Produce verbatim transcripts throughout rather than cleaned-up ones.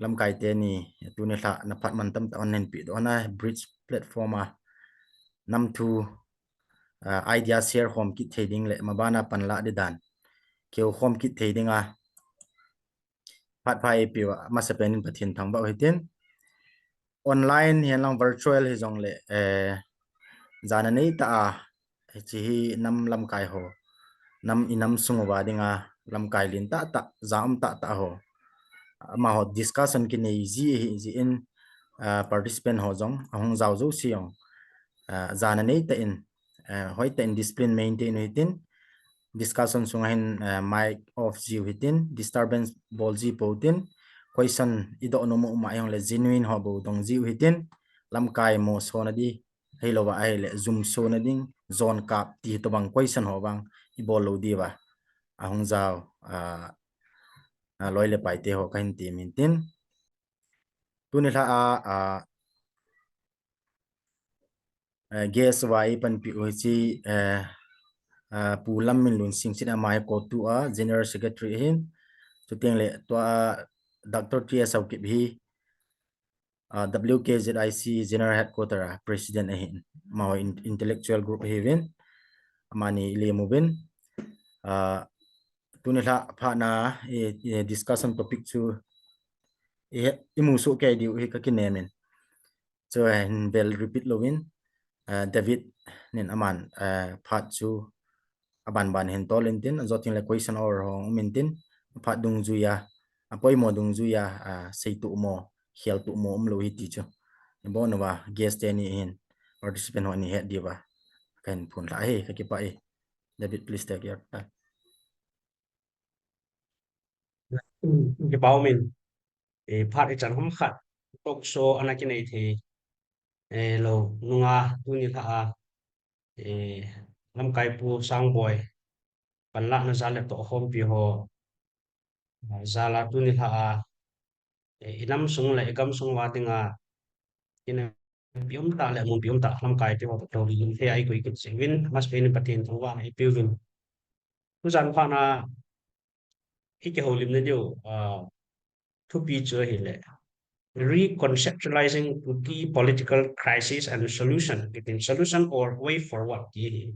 lamkai teni, tuni lha na phat man tamtah hon nei pi doh na bridge platform a nam thu, ah, idea share khom kit thei ding le mabana panla di dan keu khom kit thei ding a phat pha eipeu a masapen in Pathen thangvah u hitin, online hihen lang virtual hijongle, eh, jana nei ta a, hiche hi nam lamkai ho, nam i nam sung uva dinga lamkai lin tahtah, ja um tahtah ho, amaho discussion kinei ji ahi jeh in, ah, participant ho jong ahung jao jouse jong, ah, jana nei tah in, ah, hoitah in discipline maintain u hitin, discussion sunga hin, ah, mic off jiu hitin, disturbance bol ji pou tin, question i doh nom u ma jongle genuine ho bou dong jiu hitin, lamkai mo sona di, ahilouva ahile jum sona ding, jon kap ti tobang question ho vang i bol lou diuva ahung jao, ah, ah, loi le paite ho kahin temin tin. Tuni lha a, ah, eh, guest uva eipanpi u hiche, eh, ah, Pu Lamminlun Singsit ama hi COTU a General Secretary ahin. Chuteng le tua, ah, Doctor T S Haokip hi, ah, W K Z I C General Headquarter a President ahin. Amaho in-, intellectual group ahiuvin. Amani i lem uvin. Ah, tuni lha phat na, eh, eh, discussion topic chu i, i mu soh kei diu hi ka kinem in. Chu hin vel repeat louvin, ah, David nin aman, ah, phat chu aban ban hin tol intin, ajou teng le question hour ho um intin, phat dungjui a, apoimo dungjui a, ah, seitoh mo, kheltoh mo umlou hi ti chu. Ibon uva guest teni hin, participant ho ni het diuva kahin phondoh ahi, kakipah e. David, please take your time. Kipa umin, eh, phat ichan ham khat talk show ana kinei thei, eh, lou nunga tuni lha a, eh, lamkai Pu Sangboi panlahna jal le tohkhompi ho, ah, jal a tuni lha a, eh, i nam sung le i gam sung uva dinga, ina pi um tah le mun pi um tah lamkai te ho toh lim thei a i koi kit jing uvin, masapen in Pathen thangvah na i peuvin. Tujan phat na i kihoulimna diu, ah, thupi chu ahile, Reconceptualizing Kuki Political Crisis and Solution, kitin solution or way forward ti ahi.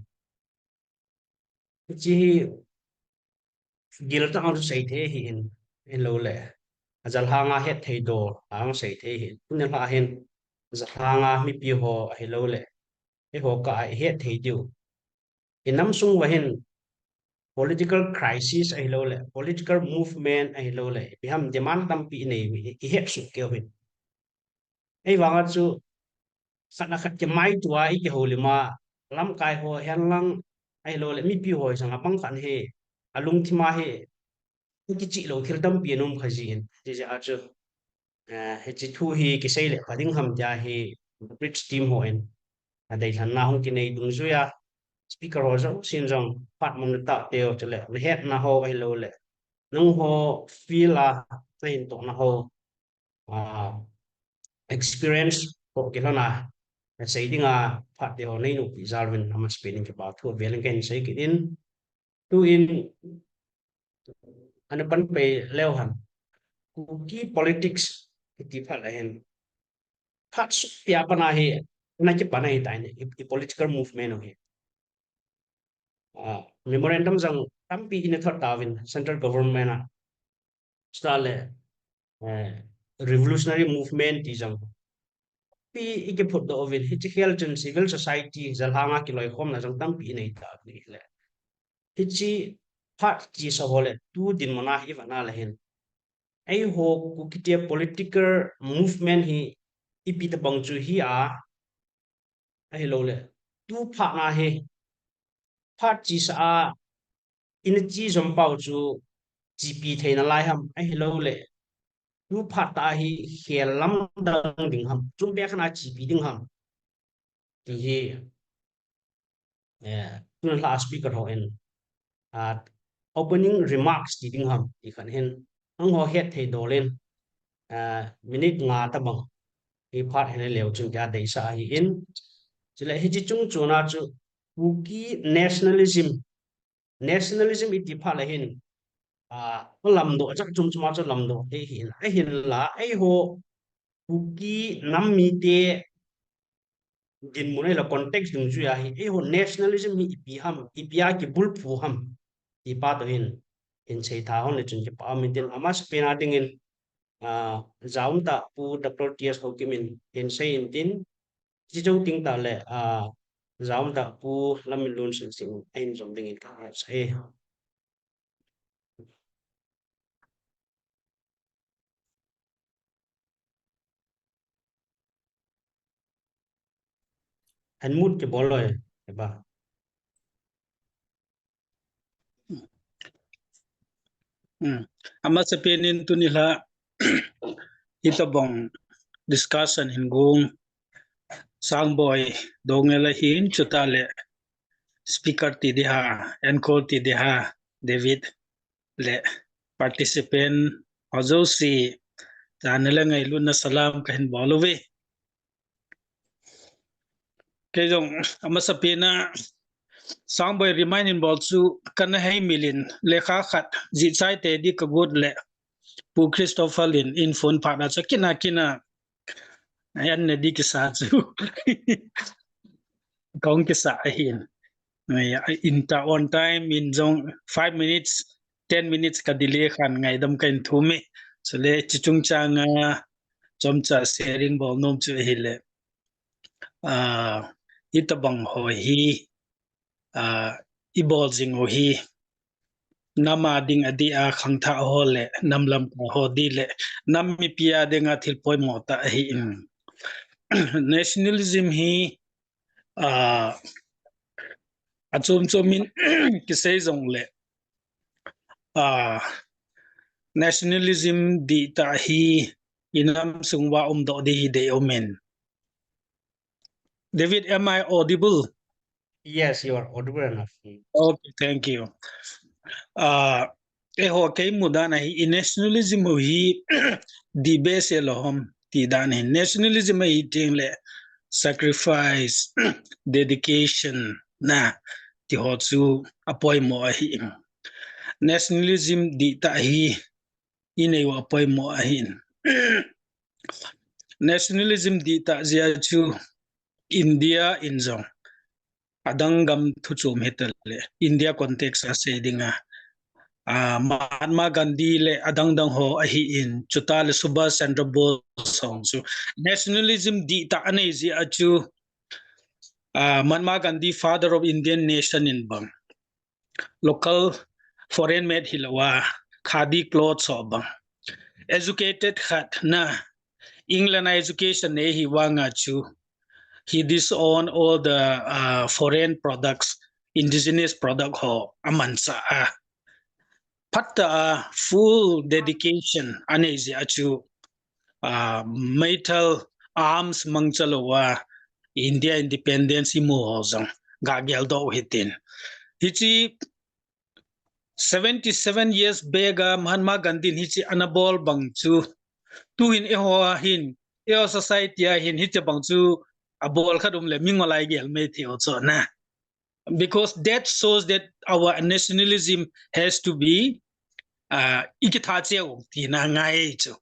Hiche hi giltah a jong sei thei ahin, ahilouleh ajalhang a hetthei dol a jong sei thei ahin. Tuni lha hin jalhang a mipi ho ahilouleh eiho kah a i hetthei diu, i nam sung uva hin political crisis ahilouleh, political movement ahilouleh, ipi ham demand tampi i nei uve, i het soh kei uvin. Ahivanga chu khat le khat kimaito a i kihoulim a, lamkai ho hen lang ahilouleh mipi ho hi sanga bang khat hi alungthim a hi kichih lou thil tampi ana um kha jin, hijeh a chu, eh, hiche thu hi kisei le pha ding ham tia hi bridge team hon adeilhenna hung kinei dungjuia speaker ho jousen jong phat muna tah teu chule nahetna ho ahilouleh nangho field a nahin tohna ho, ah, experience ho kilhon a sei dinga phat teho nei nopeh jal uvin amasapen in kipa thu avel in kahin sei kit in, tuin ana pan pei leu hen, Kuki politics kiti phat le hin phat sopi a pat a hi ana kipan ahitai, i, i political movement u hi. Ah, memorandum jong tampi ina thot tauvin central government a, chuteng le, eh, revolutionary movement ti jong tampi i kiphutdoh uvin, hiche khel chun civil society jalhang a kiloikhomna jong tampi i nei tauvin ahile, hiche phat chesa ho le tu dinmun a hi i vet na le hin, eiho Kuki te political movement hi ipi tobang chu hi a, ahilouleh tu phat na hi phat chesa a ina che jom pau chu chepi thei nalai ham, ahilouleh tu phat tah a hi khel lamdang ding ham, chungbeh khat a chepi ding ham ti hi, eh, tuni lha speaker hon, ah, opening remarks ti ding ham ti khat hin, nangho hetthei dol in, ah, minute nga tobang hi phat hin leu chun tia deisah ahin. Chule hiche chung chon a chu Kuki nationalism, nationalism iti phat le hin, a, lamdoh, chak chum chuma chu lamdoh thei hi, ahinla, eiho, Kuki nam mite, dinmun ahila context dungjuia hi, eiho nationalism hi ipi ham, ipi a kibulphu ham, ti pa toh hin, hin seitha hon le chun kipa um intin, amasapen a dingin, a, jaumtah Pu Doctor T S Haokip in hin sei intin, chi jou ting tah le, a, jaumtah Pu Lamminlun Singsit in ahin jom dingin ka sa e. Unmute kibol loi, e ba. Hmm. Amasapen in tuni la, hitobang discussion hin gong, Sangboi Doungel ahin, chutah le speaker ti ding ham, anchor ti ding ham, David le participant ho jouse, jana le ngailutna salam kahin bol uve. Kei jong amasapen a Sangboi remind in bol chu kana hei mil in, lekha khat jih chai tei ding kagot le Pu Christopher in, in phone phat a chu kina kina an ne ding kisa chu kahung kisa ahin. Ai, ai, in ta on time in jong five minutes, ten minutes ka delay khan ngaidam kahin thum e. Chule chi chungchang a chomcha sharing bol nom chu ahile, a, hitobang ho hi, a, ibol jing u hi nam a ding adih a khangthah ho le nam lamkai ho ding le nam mipi a dinga thil poimo tah ahin. Nationalism hi, a, achom chom in kisei jongle, a, nationalism dihtah hi inam sung uva umdoh ding hi deium in. David, am I audible? Yes, you are audible enough. Okay, thank you. A, eiho kei mudan a hi, i nationalism u hi dih behseh lou ham ti dan ahin. Nationalism ahi teng le sacrifice, dedication na, ti ho chu apoimo ahi. Nationalism dihtah hi inei u apoimo ahin. Nationalism dihtah jeh a chu India in jong adang gam thu chom hita le India context a sei dinga, a, Mahatma Gandhi le adang dang ho ahin, chutah le Subhas Chandra Bose ho chu nationalism dihtah anei jeh a chu, a, Mahatma Gandhi, father of Indian nation in bang, local, foreign made hilou a, khadi clothes ho bang, educated khat na, England a education nei hi vang a chu he disown all the, uh, foreign products, indigenous product ho amanchah a, phatah a full dedication anei jeh a chu, uh, meithal arms mangcha lou a India independence imu ho jong ga geldoh u hitin. Hiche seventy seven years back a Mahatma Gandhi in hiche ana bol bang chu, tuhin eiho a hin, eiho society a hin hiche bang chu abol khat um le mingol a igel mai thei u chu na. Because that shows that our nationalism has to be, uh, ikitha cheh u tina ngai chu.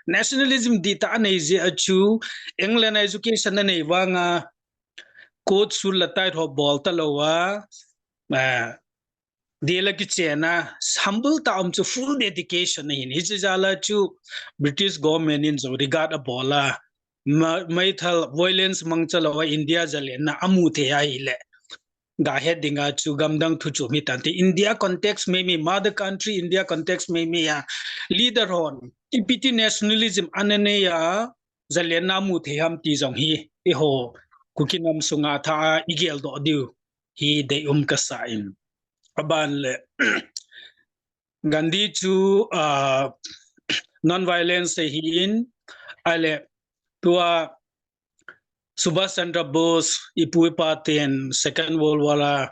Nationalism dihtah anei jeh a chu England a education anei vang a coat suit le tie ho bol talou a, uh, Delhi a kichen a, humble tah a um chu full dedication ahin. Hiche jal a chu British government in jong regard abol a, ma-, meithal violence mangcha lou a India jalenna amu thei ahile, ga het dinga chu gamdang thu chom hitante. India context meimei, mother country India context meimei a leader hon ipi ti nationalism ana nei a, jalenna amu thei ham ti jong hi eiho Kuki nam sunga tha a igeldoh diu hi deium kasa in. Aban le, Gandhi chu, ah, non-violence ahin, ahile tua Subhas Chandra Bose, ipu ipa ten Second World War a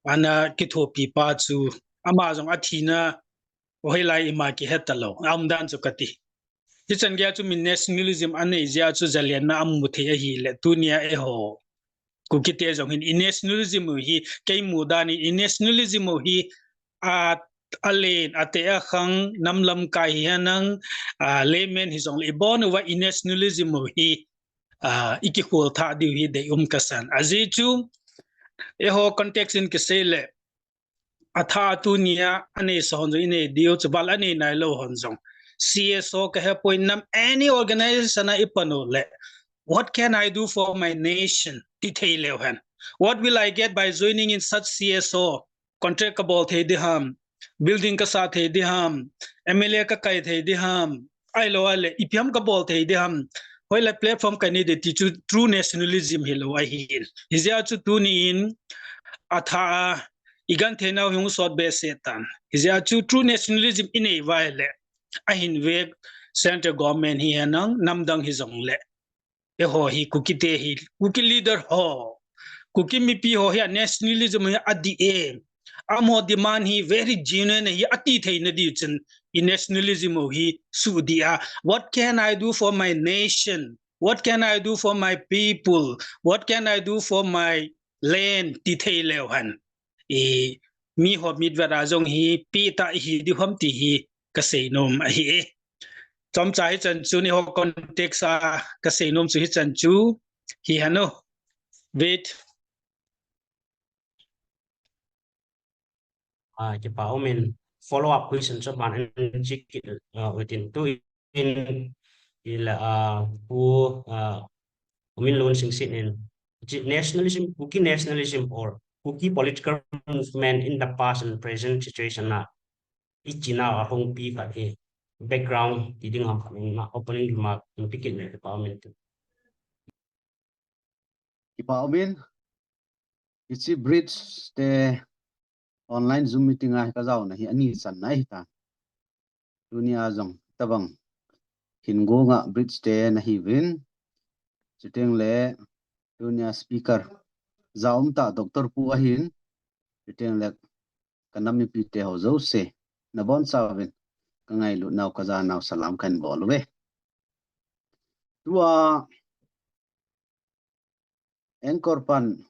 ana kithopi pa chu, ama jong athina hoilai ima kihet talou, aumdan chu kati. Hichan gei a chu min nationalism anei jeh a chu jalenna amu thei ahile, tunia eiho Kukite jong hin i nationalism u hi, kei mudan in i nationalism u hi, a, alen, ate akhang, nam lamkai hihen lang, ah, layman hijongle, ibon uva i nationalism u hi, ah, ikikhol thah diu hi deium kasan. Ajeh chu, eiho context in kisei le, athah a tunia, anei sa hon jong inei diu, chu val anei nailou hon jong. C S O kahepoi, nam any organization a ipan u le, "What can I do for my nation?" ti thei leu hen. "What will I get by joining in such C S O? Contract kabol thei ding ham, building kasa thei ding ham, M L A kakai thei ding ham, ahilou le ipi ham kabol thei ding ham, hoilai platform kanei ding?" ti chu true nationalism hilou ahin. Hijeh a chu tuni in athah a igenthei nau hi hung sot behseh tan. Hijeh a chu true nationalism inei uva ahile, ahin vek central government hihen lang, namdang hijongle, eiho hi, Kuki te hi, Kuki leader ho, Kuki mipi ho hi a nationalism hi adih e. Amaho demand hi very genuine ahi, ati theina diu chun, i nationalism u hi suhdih a, "What can I do for my nation? What can I do for my people? What can I do for my land?" ti thei leu hen. I, miho mitvet a jong hi, ipi tah ihi diu ham ti hi kasei nom ahi e. Chomcha hichan chu, neiho context a kasei nom chu hichan chu, hihen o. Wait. Ah, kipa umin, follow up question chu ban in chik, ah, within tu in, ila, ah, Pu, ah, Umin Lun Singsit in, chi nationalism, Kuki nationalism or Kuki political movement in the past and present situation a, ichina ahung pi khat hi, background ti ding ham khat in, ma opening remark in pikit le, kipa umin tu. Kipa umin, hichi Bridge te online Zoom meeting a kajaona hi ani channa ahitan. Tunia jong tabang hin gonga Bridge te nahiuvin. Chuteng le tunia speaker jaum tah Doctor Pu ahin. Chuteng le kanam mipi te ho jouse, nabonchauvin kangailut nau, kajanau salam kahin bol uve. Tua anchor pan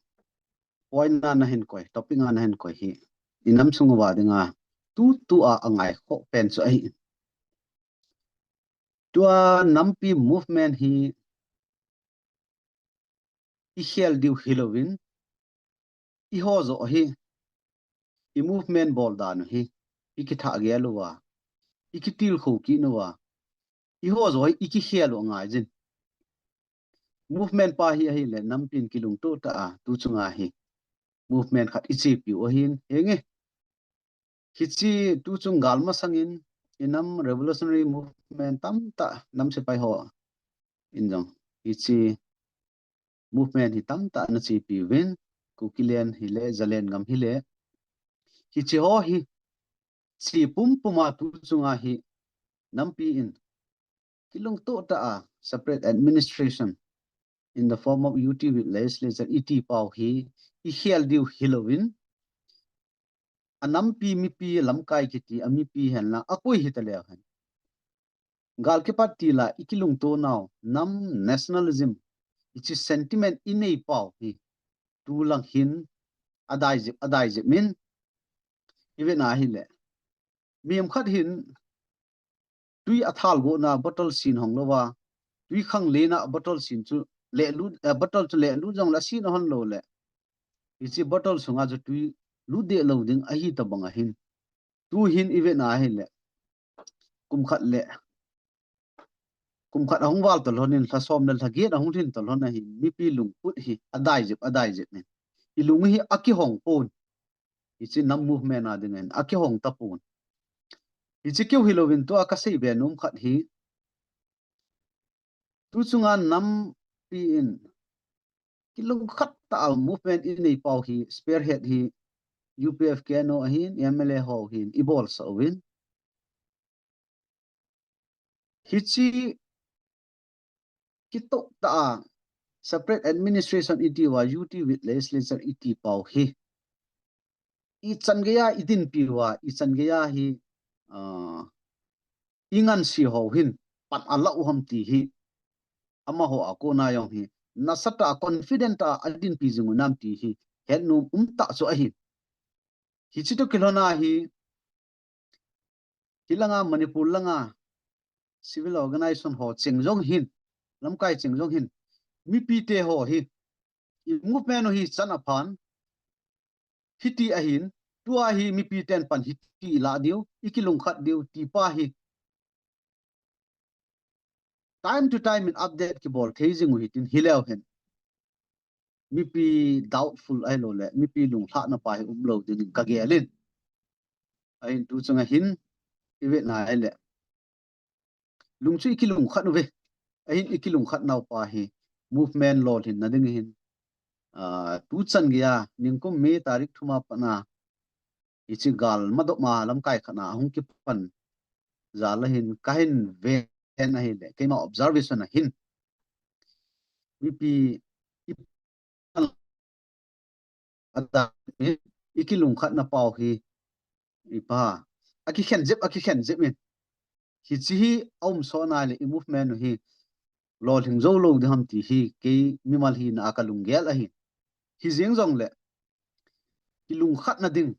point na nahin koi, topic na nahin koi hi, i nam sung uva dinga tutua angaikhoh pen chu ahi. Tua nampi movement hi ikhel diu hilouvin, eiho joh hi, i movement bol dan u hi, ikithah gel uva, ikitilkhou kit uva, eiho joh hi ikikhel u angaijin. Movement pa hi ahile, nampin kilungtoh tah a, tu chunga hi movement khat ichepiu ahin, henge. Hichi tu chung gal masangin, i nam revolutionary movement tamtah, nam sepai ho in jong, hichi movement hi tamtah nachepiuvin, Kukiland hile, Zalen gam hile. Hichi ho hi, chi pumpum a tu chunga hi, nampi in kilungtoh tah a separate administration in the form of U T with legislature iti pau hi, ikhel diu hilouvin, anampi mipi lamkai kiti, amipi henlang, akoi hita leu hen, gal kipat tila ikilungtoh nau, nam nationalism, hichi sentiment inei pau hi, tulang hin, adaijep, adaijep min, ivet na hile, mihem khat hin, tui athal gona bottle sin hong louva, tui khang lena bottle sin chu lehlut, eh, bottle chu lehlut jongle asin ahon lou le, hichi bottle sunga chu tui lut deh lou ding ahi tabang ahin. Tu hin ivet na hile, kum khat le, kum khat ahung val tolhon in, lha som le lha get ahung lhin tolhon ahin, mipi lungput hi adaijep, adaijep in, ilung hi akihong pon. Hichi nam movement a dingin akihong tapon. Hichi keu hilouvin tua kasei be nom khat hi, tu chunga nampi in kilungkhat tah a movement inei pau hi, spearhead hi, U P F K N O ahin, M L A ho hin, ibolsah uvin. Hichi kitoh tah a separate administration iti uva, U T with legislature iti pau hi, ichan geiya idinpi uva, ichan geiya hi, ah, ingansi ho hin pan alah u ham ti hi, amaho a kona jong hi, nasatah a confident tah a adinpi jing u nam ti hi, hetnom umtah chu ahi. Hichi toh kilhona hi, hilanga Manipur langa civil organization ho cheng jong hin, lamkai cheng jong hin, mipite ho hi, i movement u hi chan aphan, hiti ahin, tua hi mipiten pan hiti ilah diu, ikilungkhat diu, ti pa hi time to time in update kibol thei jing u hitin, hileu hen mipi doubtful ahilou le, mipi lunglhahna pa hi umlou dingin kagel in. Ahin tu chunga hin, ivet na ahile, lung chu ikilungkhat uve. Ahin ikilungkhat nau pa hi movement lolhinna ding hin, ah, tu chan geiya, ningkum May tarik thuma pat a, hiche gal madop ma lamkai khat a hung kipan jal ahin kahin ven ahile, keima observation ahin, mipi i, ada, ikilungkhatna pau hi, ipa, akikhen jep, akikhen jep in, hiche hi aum sot na le, i movement u hi lolhing jou lou ding ham ti hi kei mimal hina a kalunggel ahi. Hijeng jongle, kilungkhatna ding,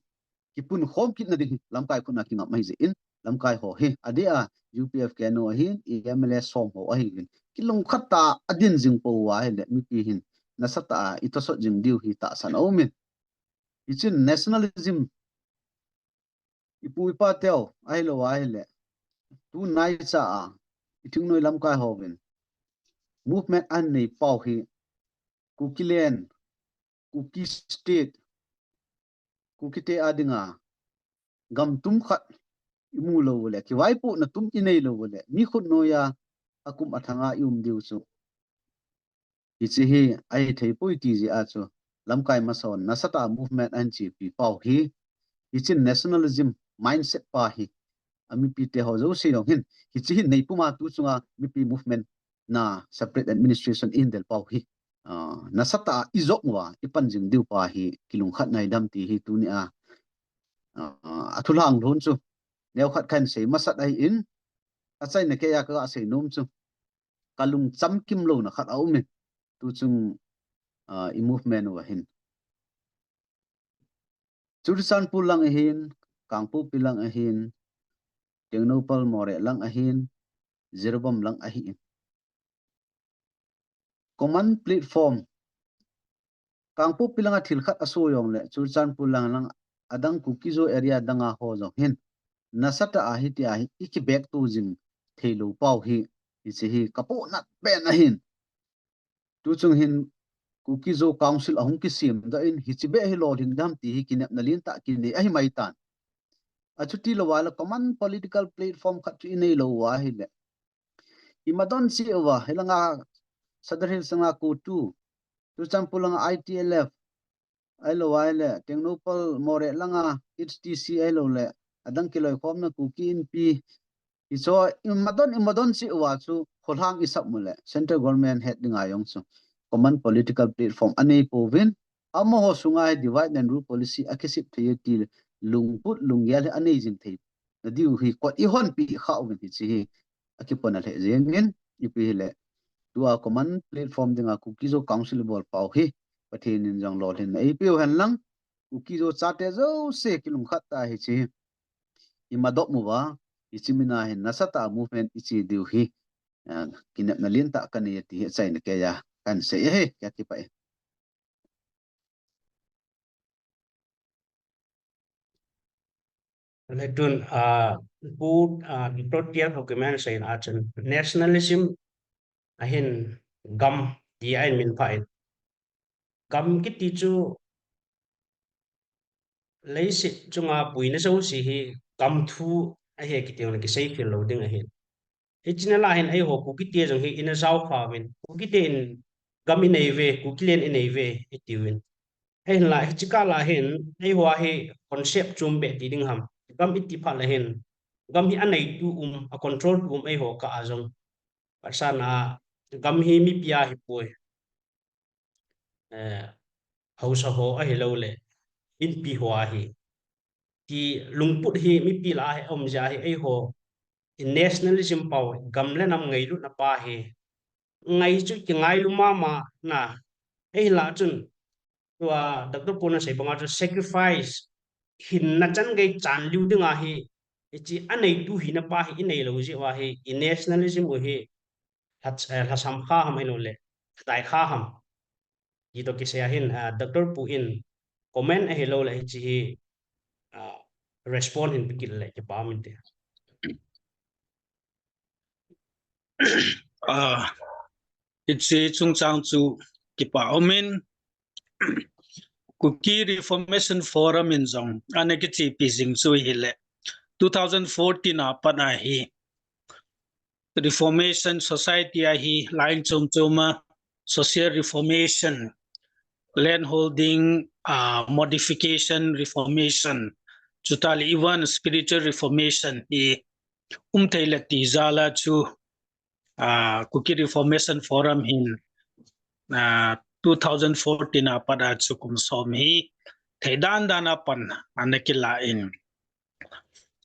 kipunkhom kitna ding hi lamkai khut a kingam ahi jeh in, lamkai ho hi, adeh a U P F K N O ahin, M L A som ho ahiuvin, kilungkhat tah a adin jing pou ahile, mipi hin nasatah a itosot jing diu hi tahsan aumin. Hichun nationalism, ipu ipa teu ahilou ahile, tunaicha a, ithingnoi lamkai hovin movement anei pau hi, Kukiland, Kuki State, Kukite a dinga gam tum khat imu lou le, kivaipohna tum inei lou le, mi khut noiya akum athanga ium diu chu, hiche hi ahithei poi ti jeh a chu, lamkai masa hon nasatah a movement ahin chepi pau hi, hichun nationalism mindset pa hi, amipite ho jouse jong hin, hiche hi neipuma tu chunga mipi movement na separate administration ihin del pau hi, ah, nasatah a ijop uva ipan jing diu pa hi kilungkhatna hidam ti hi tunia, ah, athu lhanglhon chu neokhat kahin sei masat ahin, achaina keiya kaga seinom chu, kalungcham kimlouna khat aumin, tu chung, ah, i movement uva hin, Churachandpur lang ahin, Kangpokpi lang ahin, Tengnoupal Moreh lang ahin, Jiribam lang ahin, common platform, Kangpokpi langa thil khat aso jongle, Churachandpur lang, lang adang Kuki-Zo area danga ho jong hin, nasatah a hitia hi ikiback to jing theilou pau hi, hiche hi kapohnat pen ahin. Tu chung hin Kuki-Zo Council ahung kisem doh in, hiche beh hi lolhing dam ti hi kinepna lentah kinei ahimai tan. Achuti louva le common political platform khat chu inei lou uva ahile, imadon cheh uva, hilanga Sadar Hills langa CoTU, Churachandpur langa I T L F, ahilou ahile, Tengnoupal Moreh langa H T C ahilou le, adang kiloikhomna Kuki Inpi, hicho imadon, imadon cheh uva chu kholhang isap u le, central government het dinga jong chu common political platform anei pouvin, amaho sunga hi divide and rule policy akisep thei e ti lungput lunggel hi anei jing thei nadiu hi kot ihonpeh kha uvin, hiche hi akipona lheh jengin, ipi hile, tua common platform dinga Kuki-Zo Council ibol pau hi Pathen in jong lolhinna eipeu hen lang, Kuki-Zo chate jouse kilungkhat tah a hiche hi imadop uva, hiche mina hin nasatah a movement iche diu hi, ah, kinepna lentah kanei e ti hi achaina keiya kahin sei ahi, kakipah e. Letun, ah, Pu, ah, Doctor T L Haokip in asei na a chun nationalism ahin gam ti ahin minphah in. Gam kiti chu leiset chunga puina jouse hi gam thu ahi kiti jong le kisei khel lou ding ahin. Hiche na lah hin eiho Kukite jong hi ina jao kha uvin. Kukite in gam inei uve, Kukiland inei uve, itiuvin. Ahinla, hiche kah lah hin, eiho a hi concept chom beh ti ding ham. Gam iti phat lah hin, gam hi aneitu um, a control tu um eiho kah a jong. Pasal na, gam hi mipi a hipoi. Eh, haosa ho ahilou le, Inpi ho ahi. Ti lungput hi mipi lah a hi aum jeh a hi eiho, i nationalism pau, gam le nam ngailutna pa hi ngai chu kingailu mama na, ahinla chun, tua Doctor Pu in asei banga chu sacrifice, hinna chan gei chan liu dinga hi, Hiche aneitu hina pa hi inei lou jeh uva hi, i nationalism u hi, lha-, eh, lhasam kha ham ahilouleh, lhatai kha ham. Hitoh kisei a hin, ah, Doctor Pu in comment ahilouleh hiche hi, ah, respond hin pe kit le kipa um inte. Ah, hiche chungchang chu kipa um in, Kuki Reformation Forum in jong ana kichepi jing chu hile, two thousand fourteen a pat a hi, Reformation Society a hi line chom chom a, social reformation, land holding, ah, modification reformation, chutah le even spiritual reformation hi um thei le ti jal a chu, ah, Kuki Reformation Forum hin, ah, two thousand fourteen a pat a chu kum som hi thei dan dan a pan ana kila in.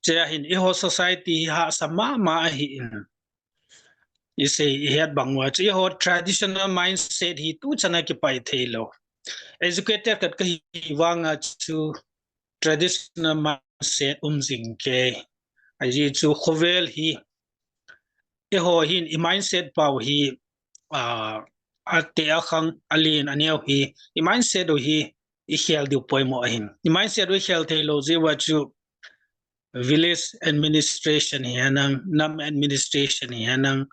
Hiche a hin eiho society hi hahsa mama ahi in. Isei ihet bang uva chu eiho traditional mindset hi tuchan a kipai thei lou. Educated khat kahi vang a chu traditional mindset um jing kei. Ajeh chu khovel hi, eiho hin i mindset pau hi, ah, ate akhang, alen aneo hi, i mindset u hi ikhel diu poimo ahin. I mindset u ikhel thei lou jeh uva chu village administration hi henlang, nam administration hi henlang,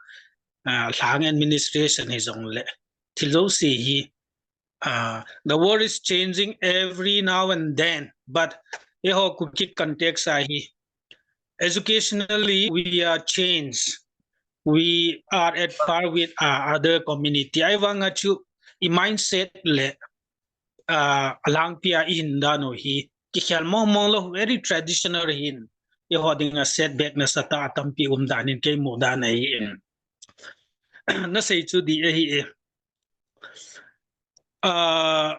ah, lhang administration hi jongle, thil jouse hi, ah, the world is changing every now and then, but eiho Kuki context a hi, educationally we are changed. We are at par with, uh, other community. Ahivang a chu i mindset le, uh, alangpi a i hin dan u hi kikhel mong mong lou, very traditional hin. Eiho ding a setback nasatah a tampi um dan in kei mu dan ahi in. Nasei chu dih ahi e. Ah,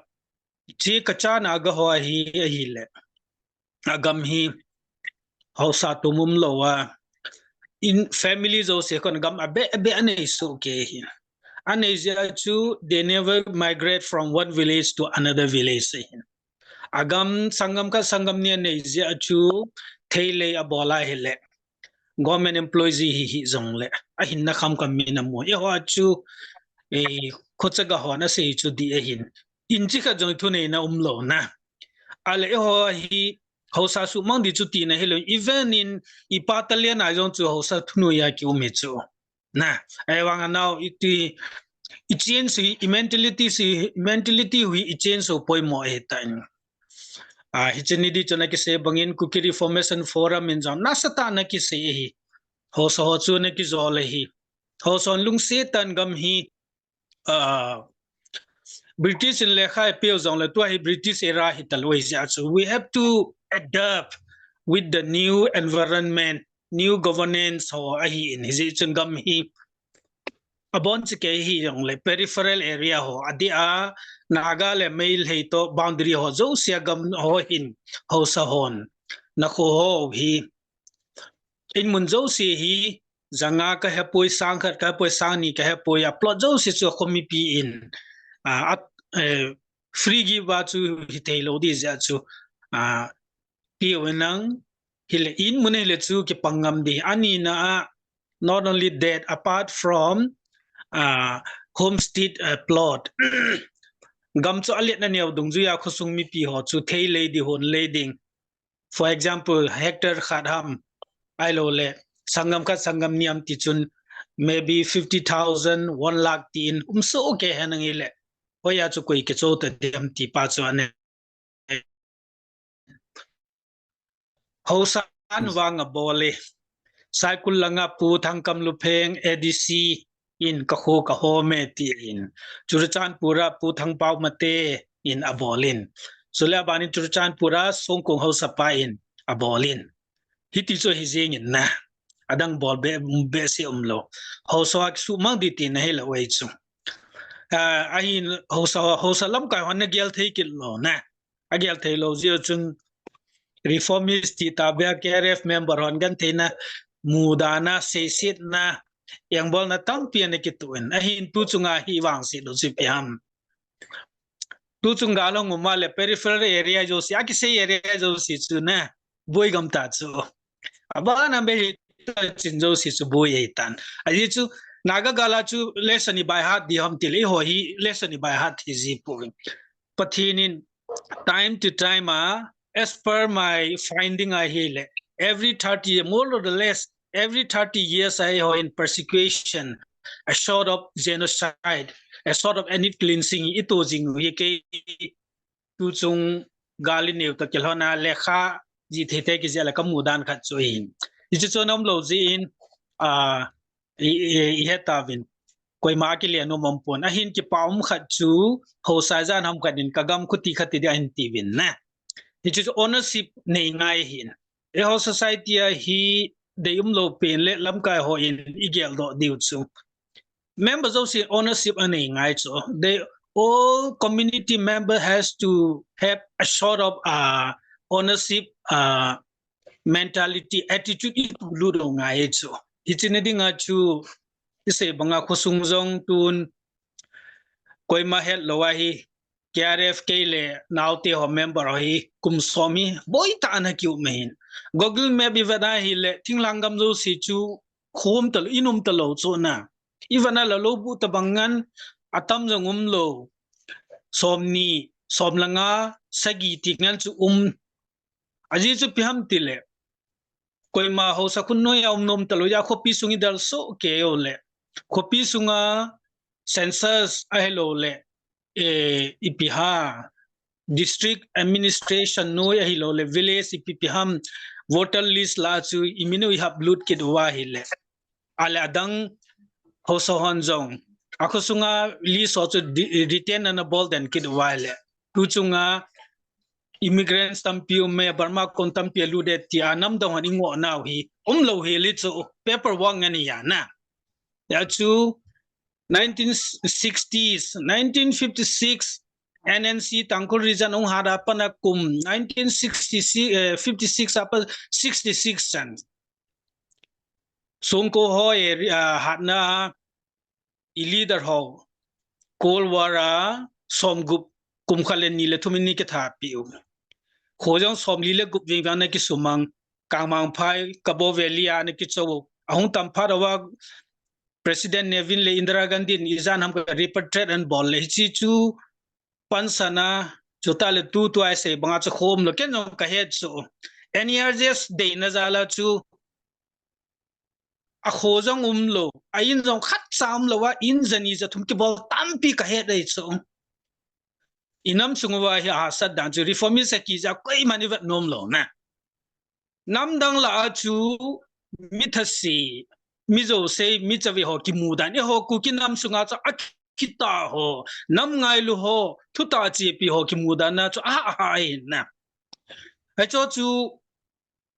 hiche kachana gaho ahi, ahile, agam hi haosa tum um lou a, in family jouse khun gam abeh abeh anei soh kei hi. Anei jeh a chu they never migrate from one village to another village ahi. Agam sanggam khat sanggam ni anei jeh a chu theilei abol a hile, government employee hi hi jongle, ahinna kham kham mi namu. Eiho a chu, eh, khochaga hon asei chu dih ahin. Inchi khat jong thuneina um lou na. Ale eiho hi haosa suhmang ding chu tina hilou. Even in i pa talent a jong chu haosa thunoi a ki um hi chu. Na, ahivang a nao, iti, i change hi, i mentality hi, mentality hi i change u poimo ahitan. Ah, hiche ni ding chun akisei bangin Kuki Reformation Forum in jong nasatah a ana kisei ahi. Haosa ho chu ana kijol ahi. Haosa hon lungset tah in gam hi, ah, British in lekha eipeh u jongle tua hi British era hitalou ahi jeh a chu we have to adapt with the new environment, new governance ho ahi in, hijeh chun gam hi abon chekei hi jongle peripheral area ho, adeh a Naga le Meitei toh boundary ho jouse a gam ho hin haosa hon, nakho ho hi in mun jouse hi, janga kahepoi, sang khat kahepoi, sang ni kahepoi, a plot jouse chu akho mipi in, ah, at, eh, free give a chu hithei lou ding jeh a chu, ah, peh u henlang, hile in mun hile chu kipang ngam ding. Anina a, not only that, apart from, ah, homestead, ah, plot, gam chu alet na neo dungjuia khosung mipi ho chu theilei ding, honlei ding. For example, hectare khat ham, ahilouleh, sanggam khat, sanggam ni ham ti chun, maybe fifty thousand, one lakh tin, um soh kei henlang hile, hoiya chu koi kichou ta ding ham ti pa chu anei. Haosan vang abol e. Saikul langa Pu Thangkamlupheng A D C in kakho kahom e tin. Churachandpur a Pu Thangpao Mate in abol in. Chule abanin Churachandpur a Songkong haosapa in abol in. Hiti chu ahi jeng in na. Adang bol be, behseh umlou. Haosa kisuhmang ding tina hilou ahi chu. Ah, ahin haosa, haosa lamkai hon nagel thei kit lou na. Agel thei lou jeh chun reformist ti tabeh a K R F member hon gentheina, mudana, seisetna, engbolna tampi ana kitoh in. Ahin tuchunga hi vangset lou chu ipi ham. Tuchung gal hung um a le peripheral area jouse, akisei area jouse chu na, boi gam ta chu. Abana be hi tah chin jouse chu boi ahitan. Ajeh chu Naga gal a chu lesson i by heart di ham tile, eiho hi lesson i by heart hi ji pouvin. Pathen in time to time a, as per my finding ahile, every thirty, more or less, every thirty years a eiho in persecution, a sort of genocide, a sort of ethnic cleansing i to jing u hi kei tuchung gal i neo toh kilhon a lekha jih thei thei kijih le ka mu dan khat chu ahin. Hichu chu aum lou jeh in, a, i, i, i he tauvin. Koima kile nom um pon. Ahin kipa um khat chu, haosa ijat ham khat in ka gam khuti khat ti di ahin tiuvin na. Hichu chu ownership nei ngai ahin. Eiho society a hi dei um lou pen le lamkai ho in i geldoh diu chu. Member jouse ownership anei ngai chu. They all community member has to have a sort of, uh, ownership, uh, mentality, attitude i tu lut u ngai chu. Hiche na dinga chu i sei banga khosung jong tun koima het lou ahi, K R F kei le naote ho member ho hi kum som hi boi tah ana kium ahin. Google Map i vet ahile thinglhang gam jouse chu khom talou, i um talou chu na. I vet a la lou bu tabang ngen atam jong um lou. Somni, som le nga, sagi ti ngen chu um. Ajeh chu ipi ham tile, koima haosa khun noi a um nom talou, a khopi sung i del soh kei u le, khopi sunga census ahilou le, eh, ipi ham, district administration noi ahilou le, village ipi ipi ham, voter list lah a chu i min u i hap lut kit u ahile, ale adang haosa hon jong a khosunga list ho chu di-, retain ana bol den kit u ahile, tuchunga immigrants tampi um e, Burma kon tampi alut e tia nam dang hon i ngoh nau hi um lou hel e chu, paperwork ngen ahi na. Hijeh chu nineteen sixties, nineteen fifty-six, N N C Tangkhul region ahung hat a pat a kum nineteen sixty-six, eh, fifty-six a pat sixty-six chan. Songko ho area, ah, hatna i leader ho Cold War a som gup, kum khat le ni le thum in ni kithat pi u. Kho jong som li le gup veng veng ana kisumang, Kangmangphai, Kabaw Valley a ana kichou u. Ahung tam phat uva President Nevin le Indira Gandhi in ijat ham khat repatriate ana bol le hiche chu pansan a, chutah le tutua i sei banga chu khom lou, ken jong ka het chu. N E R S deina jal a chu a kho jong um lou, a in jong khatcha um lou a, in jani jathum kibol tampi ka het ahi chu. I nam sung uva hi a hahsat dan chu reformist a kija koiman i vet nom lou na. Nam dang lah a chu mi thase, mi jouse, mi chave ho kimu dan, eiho Kuki nam sunga chu a kitah ho, nam ngailu ho, thutah chepi ho kimu dan a chu a, a, a, ahi na. Hichu chu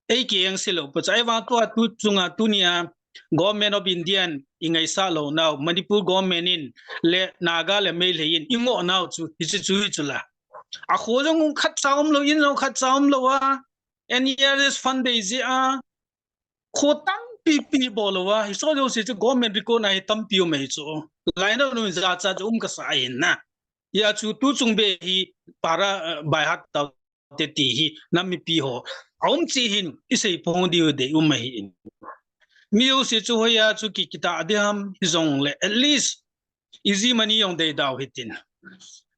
ei keng se lou pa chu, ahivang tua tu chunga tunia Government of India in i ngaisah lou nau, Manipur government in le Naga le Meitei in i ngoh nau chu, hichu chu hi chu la. A kho jong khatcha um lou, in jong khatcha um lou a, N E R S fund dei jeh a, kho tampi pi bol lou a, hiche jouse chu government record a hi tampi um e chu. Lainat nu jachat chu um kasa ahi na. Hijeh chu tuchung be hi para, eh, by heart tau te ti hi nam mipi ho a um cheh hin i sei phong diu dei um ahi in. Mi jouse chu hoiya chu ki, kitah ding ham hijong le at least i ji mani jong dei dau hitin.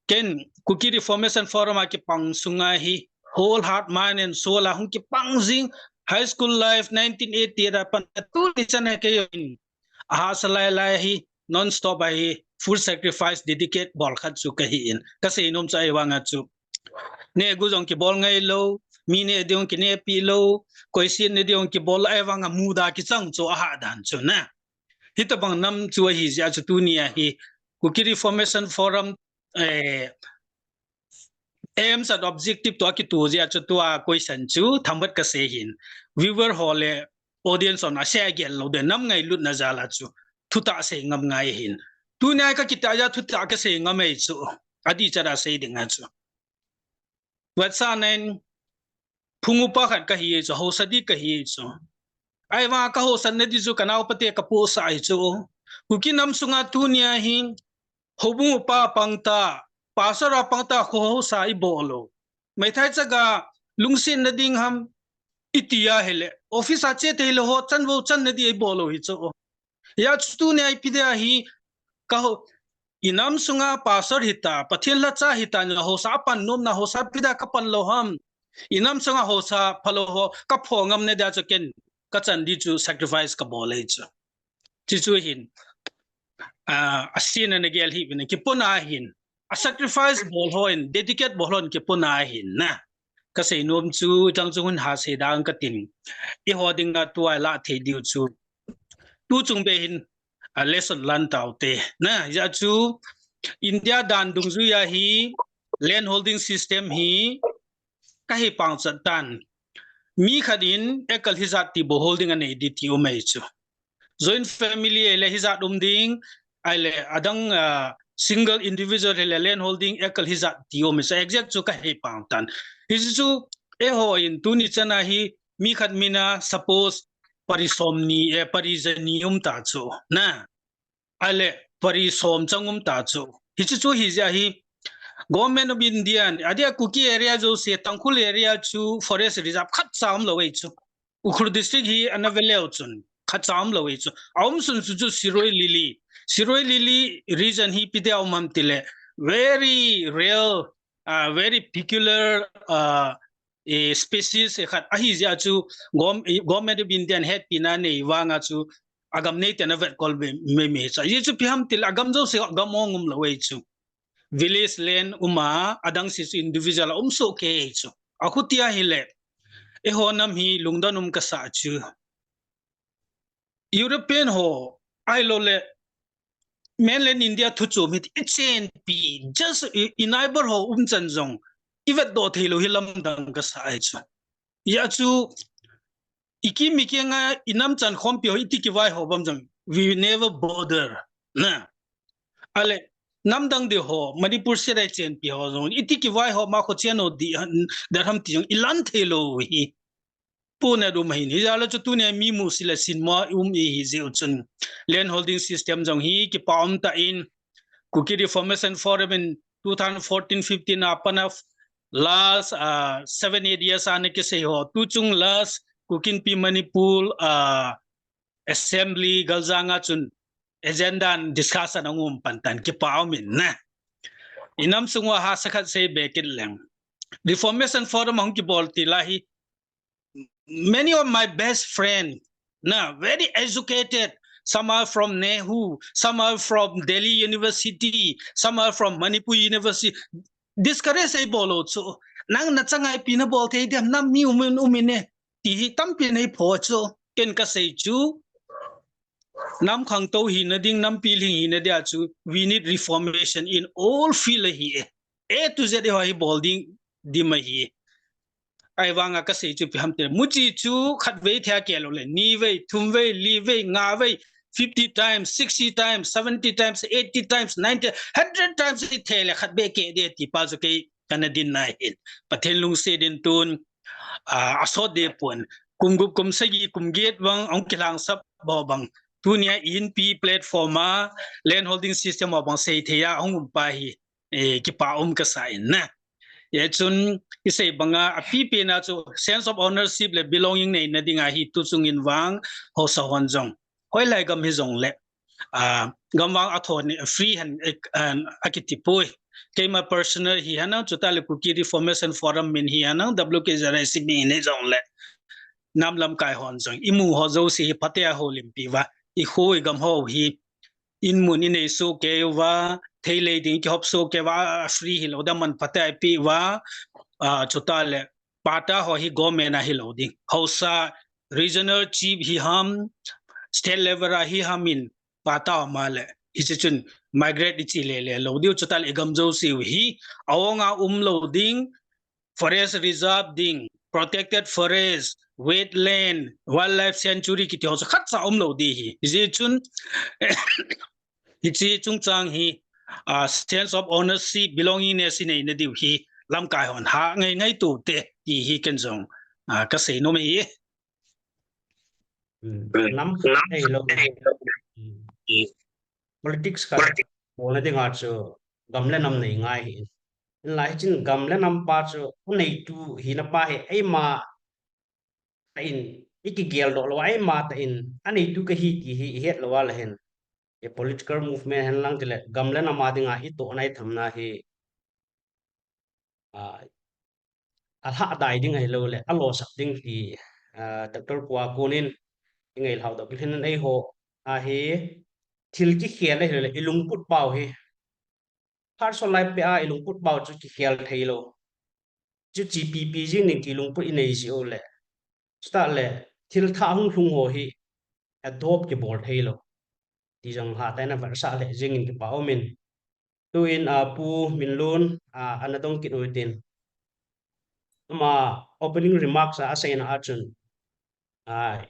Ken Kuki Reformation Forum a kipang sunga hi whole heart, mind and soul a hung kipang jing, high school life nineteen eighty-eight a pat a tuni chan a kei in a hahsa lai lai hi non stop a hi full sacrifice dedicate bol khat chu ka hi in. Ka sei nom chu ahivang a chu neh gu jong kibol ngai lou, mi neh ding jong kinehpi lou, koisin neh ding jong kibol lou, ahivang a muda kichang chu a hah dan chu na. Hitabang nam chu ahi jeh a chu tunia hi Kuki Reformation Forum, eh, aims and objective toh a kitoh jeh a chu tua question chu themkhat ka sei hin. Viewer ho le audience hon a sei a gel lou ding, nam ngailutna jal a chu thutah sei ngam ngai hin. Tunia ka kitah jeh a thutah ka sei ngam ahi chu. Adih chat a sei ding a chu. Vetsahnan, phung upa khat ka hi chu, haosa di ka hi chu. Ahivang ka haosatna di chu ka naopa te ka pohsah ahi chu. Kuki nam sunga tunia hi, houbung upa pang ta, pastor a pang ta, kho haosa i bol u. Meithai chaga lungsetna ding ham i ti a hile, Office a che thei lou ho, chan vo chan na di ei bol lou hi chu. Hijeh chu tunia ipi dia hi, ka ho, inam sunga pastor hita, Pathen lhacha hita, na haosa apan nom na haosa ipi dia ka pan lou ham. Inam sunga haosa phalou ho, ka pho ngam na dia chu ken, ka chan di chu sacrifice ka bol ei chu. Chuchu hin, ah, a sin a na gel hi vin, kipuna hin, a sacrifice bol ho in, dedicate bol ho in kipuna hin na. Ka sei nom chu, chang chu hun ha sei dang ka tin. Eiho dinga tua la thei diu chu. Tu chung be hin, a lesson lan tau te. Na, hijeh chu, India dan dungjui a hi, land holding system hi, ka hi pang chat tan. Mi khat in, acre hijat ti bou holding a nei di ti um ei chu. Joint family ahile hijat um ding, ahile adang, ah, single individual ahile land holding acre hijat ti um ei chu, exact chu ka hei pang tan. Hichu chu eiho in tuni chan a hi mi khat mina suppose pari som ni, eh, pari ja ni um ta chu. Na. Ahile pari som chang um ta chu. Hichu chu hijeh hi Government of India, adia Kuki area jouse, Tangkhul area chu forest reserve khatcha um lou ei chu. Ukhrul district hi ana ve leu chun, khatcha um lou ei chu. A um sun chu chu Shirui Lily. Shirui Lily region hi ipi dia um ham tile, very rare, ah, very peculiar, ah, eh, species, eh, khat ahi jeh chu gov-, eh, Government of India in hetpina nei vanga chu agam nei ten a vetkol be, me, me chu. Hijeh chu ipi ham tile agam jouse agam ong um lou ei chu. Village land um a, adang si chu individual a um soh kei chu. Achuti ahile, eiho nam hi lungdon um kasa chu. European ho, ahilou le, mainland India thu chom hi i chenpi, just i, i neighbor ho um chan jong, i vetdoh thei lou hi lamdang kasa ei chu. Hijeh chu, i kim i kenga i nam chan khompi ho, iti kivai ho bam jong, we never bother. Na. Ahile, namdang di ho, Manipur state a i chenpi ho jong, iti kivai ho ma kho chen ho di, der ham ti jong, i lan thei lou hi. Puna dum hin, hijeh le chu tunia mi musit le sinmo um i hi jeh u chun. Land holding system jong hi kipa um tan, Kuki Reformation Forum in two thousand fourteen fifteen a pat a last, ah, seven, eight years a na kisei ho. Tu chung last Kuki Inpi Manipur, ah, Assembly galjang a chun agenda and discussion ahung um pan tan kipa um in na. I nam sung uva hahsa khat sei be kit leng. Reformation Forum ahung kibol ti lai hi, many of my best friend, na, very educated, some are from NEHU, some are from Delhi University, some are from Manipur University. Discourage ei bol lou chu. Nang na chang a ipi na bol thei diam, nam mi um in, um in e. Ti hi tampi nei pho chu. Ken ka sei chu. Nam khangtou hina ding, nam pilhing hina dia chu. We need reformation in all field ahi e. A to Z ho hi bol ding, dim ahi. Ahivanga ka sei chu ipi ham tile, muchi chu khat vei thei a kei lou le, ni vei, thum vei, li vei, nga vei, fifty times, sixty times, seventy times, eighty times, ninety, hundred times i thei le khat be kei de ti pa chu kei kana din na hin. Pathen lungset in tun, ah, asot de pon. Kum gup, kum sagi, kum get bang, ahung kilangsap bou bang. Tunia Inpi platform a, land holding system a bang sei thei a, ahung um pa hi. Eh, kipa um kasa in na. Hijeh chun, i sei banga, apipi na chu sense of ownership le belonging neina dinga hi tu chung in vang, haosa hon jong. Hoilai gam hi jong le, ah, gam vang a thon ni free hand, eh, an, a kiti poi. Keima personal hi hanang, chuta le Kuki Reformation Forum min hi hanang, W K Z I C min hi jong le. Nam lamkai hon jong. I mu ho jouse hi phatea houlimpi uva. I kho i gam ho hi. In mun i nei soh kei uva, thei lei ding kihop soh kei uva, a free hilou dam man phatea i pe uva, ah, chuta le, patta ho hi government a hilou ding. Haosa regional chief hi ham, state level a hi ham in, patta ho ma le, hiche chun migrate i chi le le lou diu chuta le i gam jouse u hi, a ong a um lou ding, forest reserve ding, protected forest, wetland, wildlife sanctuary kiti ho chu khatcha um lou di hi. Hijeh chun, hiche chungchang hi, ah, sense of ownership, belongingness i neina diu hi, lamkai hon ha ngai ngai tu te, ti hi ken jong, ah, ka sei nom e. Hmm. Nam ei lo. Hmm. Politics ka, bol na dinga chu, gam le nam nei ngai hi. Hinla hichin gam le nam pa chu, u neitu hina pa hi, eima, in, i kigeldoh lou a, eima tah in, aneitu kahi ti hi i het lou a leh hin, i political movement hen lang tile, gam le nam a dinga i tohna i thamna hi, a, a lhadai ding ahilou le, a losap ding ti, a, Doctor Pu a konin, i ngailhah doh kilhon in eiho, a hi, thil kikhel ahilou le, i lungput pau hi, personal life peh a i lungput pau chu kikhel thei lou. Chu chi pipi jing ding ti lungput i nei jeh u le. Chutah le thil thah hung lhung ho hi adopt kibol thei lou. Ti jong hatah in a versah le jing in kipa um in. Tuin, a, Pu Minlun, a, ana dong kit u tin. Ama opening remarks a, a seina a chun. A,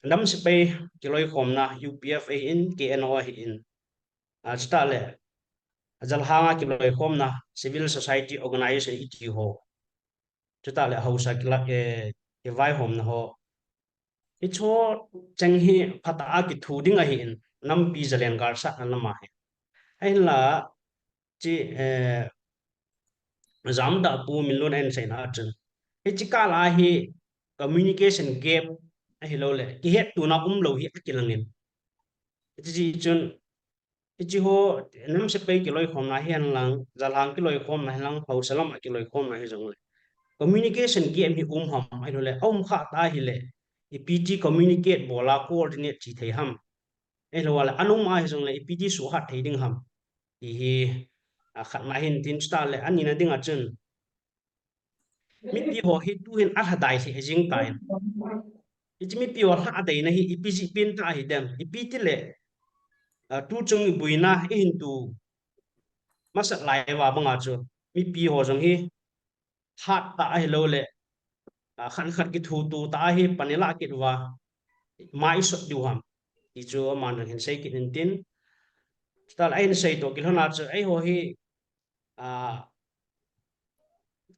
nam sepai kiloikhomna U P F ahin, K N O ahin. A, chutah le, a jalhang a kiloikhomna, civil society organization iti ho. Chutah le, haosa kila, eh, kivaihomna ho. Hicho cheng hi phatah a kithu ding ahin, nampi zalen galsatna lam a hi. Ahinla, chi, eh, Jamda Pu Minlun in aseina a chun. Hichi kah a hi communication gap ahilou le, kihettona umlou hi akilang in. Hichi chun, hichi ho, nam sepai kiloikhomna hihen lang, jalhang kiloikhomna hihen lang, haosa lam a kiloikhomna hijong le. Communication gap hi um ham, ahilou le, aum kha ta hile, ipi ti communicate bol a coordinate chi thei ham. Ahilou le, a um a hijong le, ipi ti suhhat thei ding ham. Ti hi, a, khatna hin tin chutah le, anina ding a chun. Mipi ho hi tuhin a lhadai lheh jing tan. Hichi mipi ho lhadeina hi ipi jeh pen tah hidem. Ipi tile, a, tu chung i buina i hin tu masat lai uva banga chu. Mipi ho jong hi hat tah ahilou le, a, khat khat kithuto tah a hi pan i lah kit uva. Mai sot diu ham. Ti chu aman jong hin sei kit in tin. Chutah le ahin sei toh kilhon a chu eiho hi, a,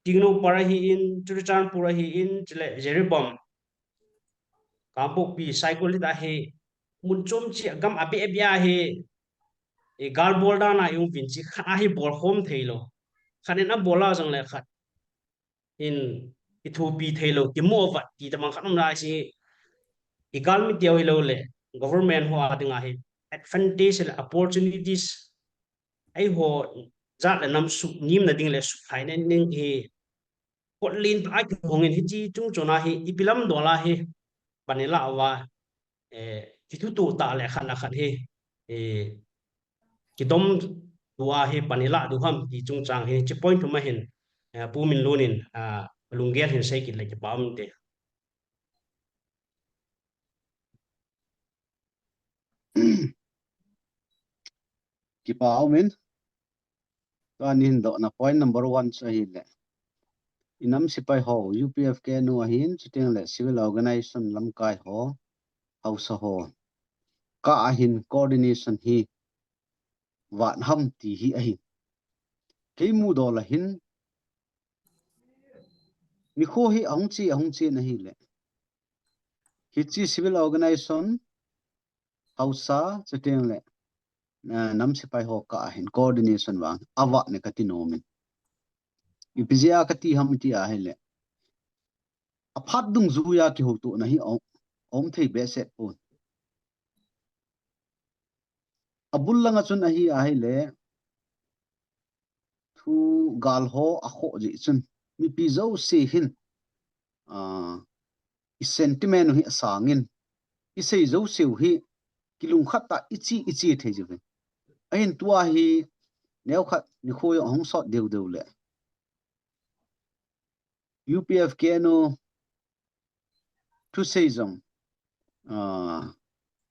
Tengnoupal ahin, Churachandpur ahin, chule Jiribam, Kangpokpi, Saikul hita hi, mun chom cheh a gam abeh abeh a hi, i gal bol dan a i um uvin chi khat a hi bolkhom thei lou. Khat in abol a jong le khat in kithopi thei lou, kimo vat ti tabang khat um lai si, i galmi teu hilou le, government ho a dinga hi, advantage le opportunities, eiho jat le nam suhnimna ding le suhkhaina ding hi, kotlen tah a kihong in hichi chung chon a hi, ipi lam dol a hi, pan i lah uva, eh, kithuto tah le khat le khat hi, eh, kidom tua hi pan i lah diu ham ti chungchang hi, hichi point thum a hin, eh, Pu Minlun in, ah, lunggel hin sei kit le kipa um te. Kipa um in. Tua hin dohna point number one chu ahile. I nam sepai ho, U P F K N O ahin, chuteng le civil organization lamkai ho, haosa ho. Kah a hin coordination hi vat ham ti hi ahi. Kei mudol a hin, nikho hi ahung che, ahung che na hile. Hichi civil organization, haosa, chuteng le, eh, nam sepai ho kah a hin coordination vang, avat ne kati nom in. Ipi jeh a kati ham ti ahile. Aphat dungjuia kihoutona hi aum, aum thei behseh pon. Abul langa chun ahi ahile, thu gal ho akhoh jeh chun, mipi jouse hin, ah, i sentiment u hi asang in, i sei jouse u hi, kilungkhat tah a i che, i che thei jiuvin. Ahin tua hi, neokhat nikho jong ahung sot deu deu le. U P F K N O thusei jong, ah,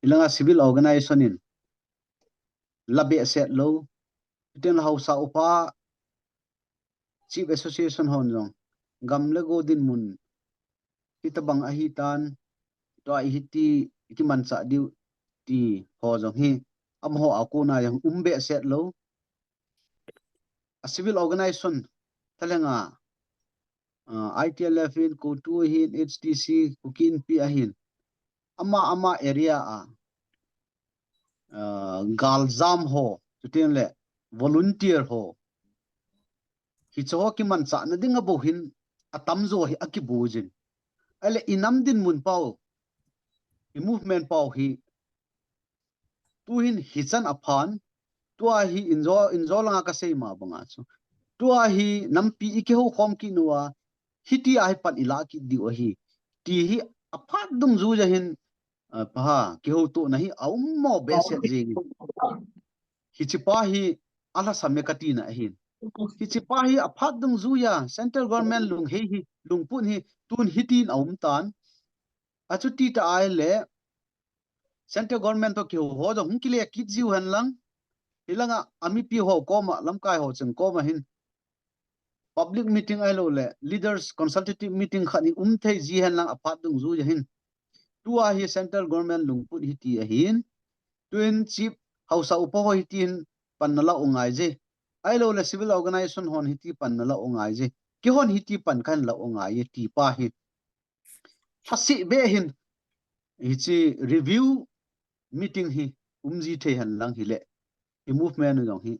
i langa civil organization in la behseh lou, chuteng le haosa upa, Chief Association hon jong, gam le go dinmun, hitabang ahi tan, tua hi hiti, i kimanchah diu, ti ho jong hi, amaho a kona jong um behseh lou. A civil organization, thalhenga, ah, I T L F in, CoTU ahin, H T C, Kuki Inpi ahin. Ama, ama area a, ah, galjam ho, chuteng le volunteer ho. Hicho ho kimanchahna dinga bou hin atamjo hi akibu jin. Ahile i nam dinmun pau, i movement pau hi, tuhin hichan aphan, tua hi injo, injo langa kasei ma banga chu. Tua hi nampi i kihou khom kit uva, hiti a hi pan i la kit diu ahi. Ti hi aphat dungjuiya hin, ah, paha, kihoutohna hi aum mo behseh jeng in. Hiche pa hi alhasam e kati na ahin. Hiche pa hi aphat dungjuiya, central government lunghei hi, lungput hi, tun hitin aum tan. Achuti ta ahile, central government toh kihou ho jong hung kile kit jiu hen lang. Hilanga, a mipi ho koma, lamkai ho cheng koma hin. Public meeting ahilou le, leaders consultative meeting khat hi um thei ji hen lang aphat dungjuiya hin. Tua hi central government lungput hiti ahin. Tuin chief haosa upa ho hitin pan na la u ngai je. Ahilou le civil organization hon hiti pan na la u ngai je. Kihon hiti pan kan la u ngai je ti pa hi. Lhasih beh hin, hiche review meeting hi um ji thei hen lang hile, i movement u jong hi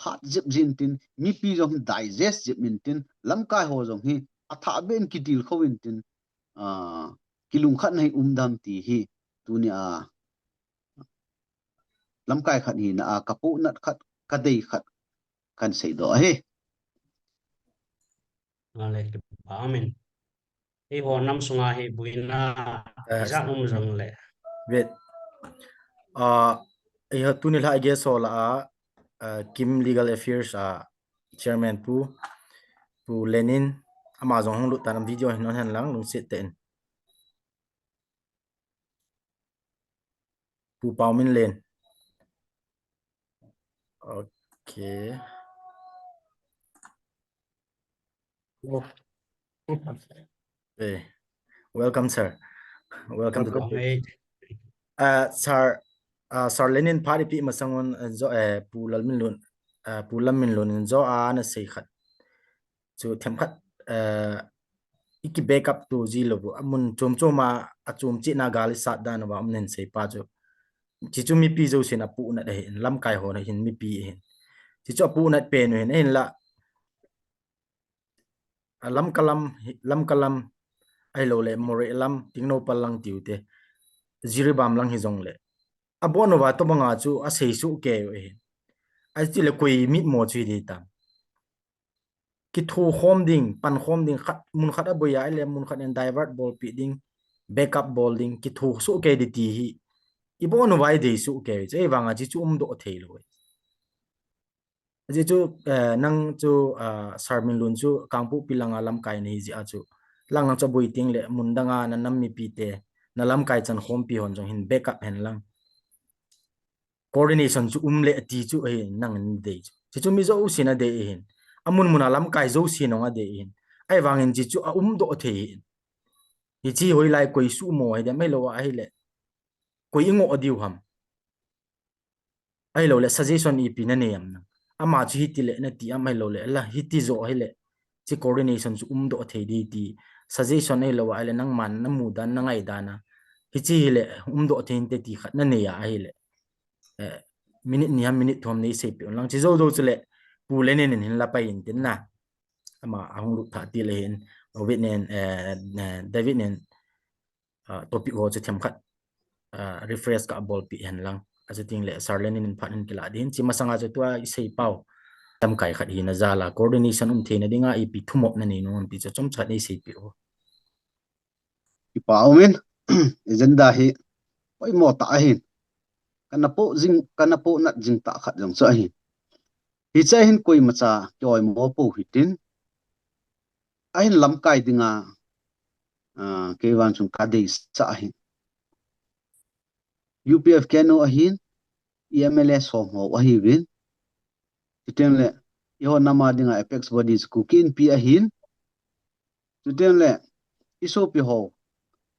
hat jep jin tin, mipi jong hi digest jep in tin, lamkai ho jong hi athah beh in kitilkhou in tin, ah, kilungkhat na hi um dam ti hi, tuni a lamkai khat hina a kapuhnat khat, kadei khat kan seidoh ahi. Amen. Eiho nam sunga hi boina, ah, ijat um jongle. Wait. Ah, eiho tuni lha guest ho lah a, ah, Kim Legal Affairs a chairman Pu, Pu Lenin, ama jong hung lut tan, video hin on hen lang lungset tah in. Pu Pauminlen. Okay. Oh. Hey. Welcome, sir. Welcome to the, welcome. Uh, sir, uh, Sir Lenin phat ipi masang un, uh, jo, eh, Pu Lalminlun, uh, Pu Lamminlun in jo a na sei khat. Chu themkhat, eh, i ki backup to ji lou u. Amun chom chom a, achom cheh na gal i sat dan uva um nen sei pa chu. Chuchu mipi jousen apuhnat ahin, lamkai ho na hin mipi ahin. Chuchu apuhnat pen u hin, ahinla. A Lamka lam, Lamka lam, ahilou le, Moreh lam, Tengnoupal lang tiu te. Jiribam lang hijongle. Abon uva tobanga chu asei soh kei u ahin. Ahi tile koi mitmo chu hi dei tam. Kithokhom ding, pankhom ding, khat, mun khat aboi a, ahile mun khat in divert bolpeh ding, backup bol ding, kitho soh kei ding ti hi. Ibon uva idei soh kei u, chu ahivanga chuchu umdoh thei lou. Ajeh chu, eh, nang chu, ah, Sir Minlun chu Kangpokpi langa lamkai nahi jeh a chu. Lang nang chu aboi teng le mun danga na nam mipi te, na lamkai chankhompi hon jong hin backup hen lang. Coordination chu um le ati chu ahi nang in dei chu. Chuchu mi jousen adei ahin. Amun mun a lamkai jousen jong adei ahin. Ahivangin chuchu aumdoh thei ahin. Hiche hoilai koi suhmo hi dem ahilou ahile. Koi ingoh diu ham. Ahilou le suggestion ipi nanei am nang. Ama chu hiti le nati am ahilou le la hiti jo ahile. Hiche coordination chu umdoh thei ding ti. Suggestion ahilou ahile nangman namu dan nangai dan a. Hiche hile umdoh thei inte ti khat nanei a ahile. Eh, minute ni ham minute thum nei seipeh un lang. Chuche jou jou chule Pu Lenin in hin la pai in tin na. Ama ahung lut tha ti le hin. David nen, eh, eh, David nen, ah, topic ho chu themkhat, ah, refresh kabolpeh hen lang. Achuti le Sir Lenin in phat hin kila ding. Hiche masanga chu tua isei pau. Lamkai khat hina jal a coordination um theina dinga ipi thumop nanei nom am ti chu chomcha nei seipeh u. Kipa umin, agenda hi poimo tah ahin. Kana poh jing, kana pohnat jing tah khat jong chu ahin. Hiche hin koimacha kioimo pou hitin. Ahin lamkai dinga, ah, kei vang chun kadeisah ahin. U P F K N O ahin, M L A som ho ahiuvin. Chuteng le, eiho nam a dinga apex bodies Kuki Inpi ahin. Chuteng le, isopi ho,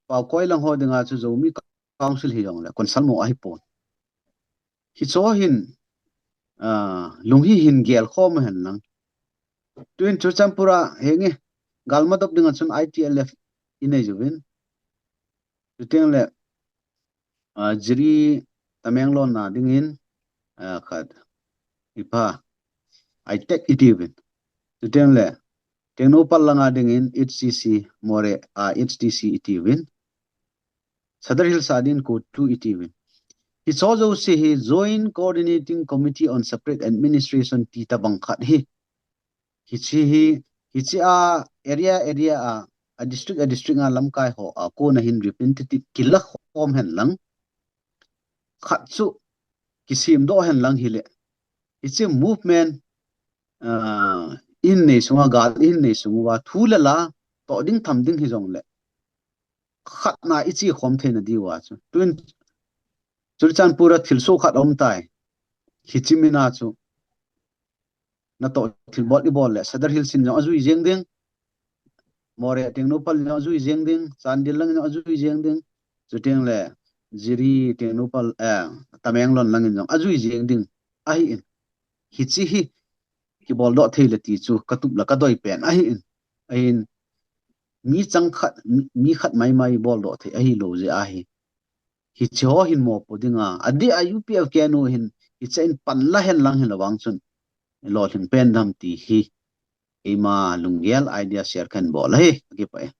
Paokhui lang ho dinga chu Zomi Council hijongle, consult mo ahipon. Hicho hin, ah, lung hi hin gelkhom hen lang. Tuin Churachandpur a henge, galmadop dinga chun I T L F inei uvin. Chuteng le, ah, Jiri Tamenglong na dingin, ah, khat, ipa, I T E C iti uvin. Chuteng le, Tengnoupal langa dingin H C C, Moreh a H C C itiuvin. Sadar Hills a dingin CoTU itiuvin. Hiche jouse hi Joint Coordinating Committee on Separate Administration ti tabang khat hi. Hiche hi, hiche a area, area a, a district, a district a lamkai ho a kona hin representative kilakhom hen lang. Khat chu kisemdoh hen lang hile. Hiche movement, ah, ihin nei sunga, gal ihin nei sung uva, thu le la, toh ding tham ding hijongle, khatna iche khom theina diuva chu. Tuin, Churachandpur a thilsoh khat aum tai. Hiche mina chu. Natoh thilbol ibol le, Sadar Hills in jong ajui jeng ding. Moreh Tengnoupal in jong ajui jeng ding. Chandel lang in jong ajui jeng ding. Chuteng le, Jiri Tengnoupal, eh, Tamenglong lang in jong ajui jeng ding. Ahin. Hiche hi, kiboldoh thei le ti chu, katup le kadoi pen. Ahin. Ahin. Mi chang khat, mi, mi khat maimai boldoh thei. Ahilou jeh ahi. Hiche ho hin mopo dinga. Adeh a U P F K N U hin, hiche in pan la hen lang hile vang chun. Lolhing pen dam ti hi. Keima lunggel idea share kahin bol ahi. Kipah e.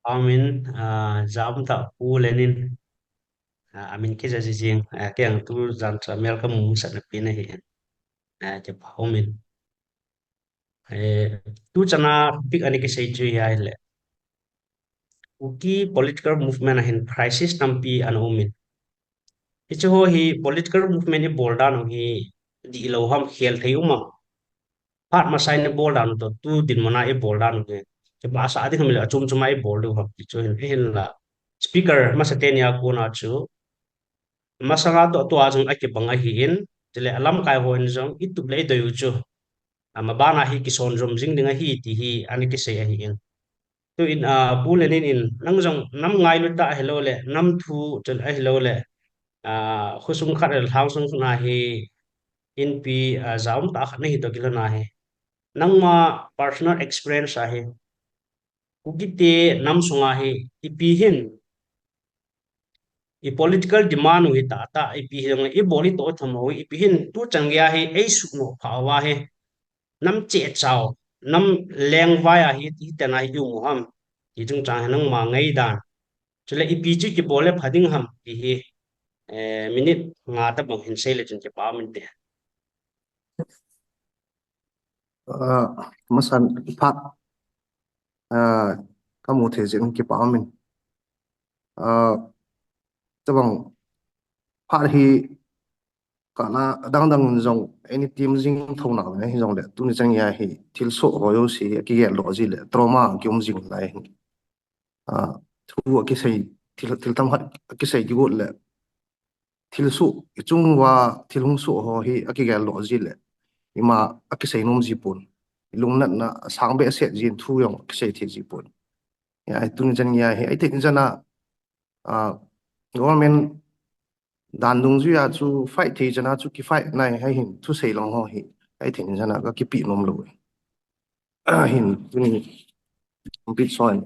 Amin, ah, jam ta Pu Lenin. Ah, amin kija jing, ah, kei ang tu jan cha mel kamu sat na pi na hi. Ah, kipah amin. Eh, tu chana topic ani kisei chu hi ahile. Kuki political movement ahin crisis tampi ana umin. Hiche ho hi political movement ibol dan u hi dihlou ham, khel thei um am. Phat masa in ibol dan u toh tu dinmun a ibol dan u hi. Hiche masa ding ham le achom chom a ibol diu ham ti chu hin, hinla. Speaker masa teni a kona chu. Masanga toh tua jong akibang ahin. Chule alamkai ho in jong itup le idoi u chu. Ama bana hi kison jom jing ding ahi ti hi ana kisei ahin. Tuin, ah, Pu Lenin in, nang jong nam ngailu tah ahilou le, nam thu chun ahilou le, ah, khosung khat le lhang sung khat na hi, inpi, ah, ja um tah khat nahi toh kilhon ahi. Nangma personal experience ahi. Kukite nam sunga hi, ipi hin, i political demand u hi tah tah, ipi hin, ibol itoh tham u hi, ipi hin, tu chan geiya hi, eisuhnoh pha uva hi. Nam cheh chau, nam lengvai a hi, hitena hi imu ham. Ti chungchang hi nangma ngaidan. Chule ipi chu kibol le pha ding ham, ti hi, eh, minute nga tabang hin sei le chun kipah um inte. Ah, masan phat, ah, kamu thei jeh in kipah um in. Ah, tabang phat hi kah a dang dang in jong, any team jing thou na le, hijongle, tuni chan geiya hi, thilsoh ho jouse hi, akigel doh ji le, trauma kium jing lai hin. Ah, thu akisei, thil, thil tam khat akisei kigot le, thilsoh, ichung uva, thil hung soh ho hi, akigel doh ji le, ima akisei nom ji pon. Ilungnatna, asang behseh jin thu jong akisei thei ji pon. Ya, tuni chan geiya hi, ahi thei chan a, ah, government dan dungjuiya chu fight thei chan a chu kifight nai ahin thusei lang ho hi, ahi thei chan a kakipeh nom lou. Hin, tuni, bit soin.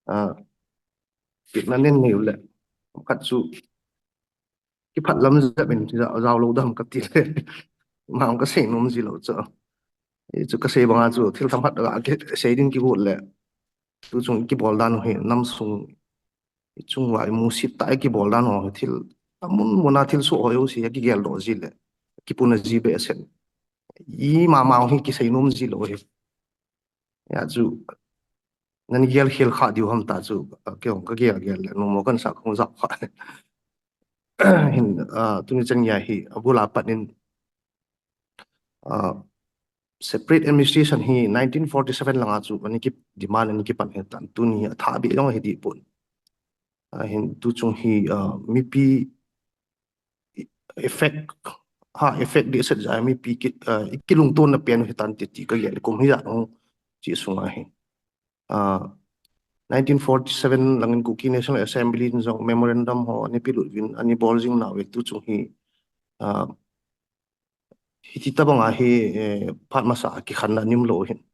Ah, kipna nen nei u le. Khat chu, kiphat lam jep in, ja, jao lou dam kati le. Mang kasei nom ji lou chu. Hichu kasei banga chu, thil themkhat a kisei ding kigot le. Tu chung kibol dan u hi, nam sung, ichung uva imusit tah a kibol dan u hi, thil, amun muna thilsoh ho jouse, akigel doh ji le. Kipuna ji behseh. Ima ma hi kisei nom ji lou hi. Ya chu, nani gel khel kha diu ham ta chu, kei jong kagel gel le, nom mo kan sa kong jao kha. Hin, ah, tuni chan geiya hi, abul a pat in, ah, separate administration hi nineteen forty-seven langa chu, ani ki demand ani kipan hi tan, tuni hi athah beh jong hi dih pon. Ah, hin tu chung hi, ah, mipi effect, ha effect dehset jeh a mipi ki, ah, ikilungtonna pen u hi tan ti, ti kagel kum hi jat u chi sunga hi. Ah, nineteen forty-seven langin Kuki National Assembly in jong memorandum ho ani pelut uvin ani bol jing nau ve tu chung hi, ah, hiti tabang a hi, eh, phat masa kikhenna aum lou hin.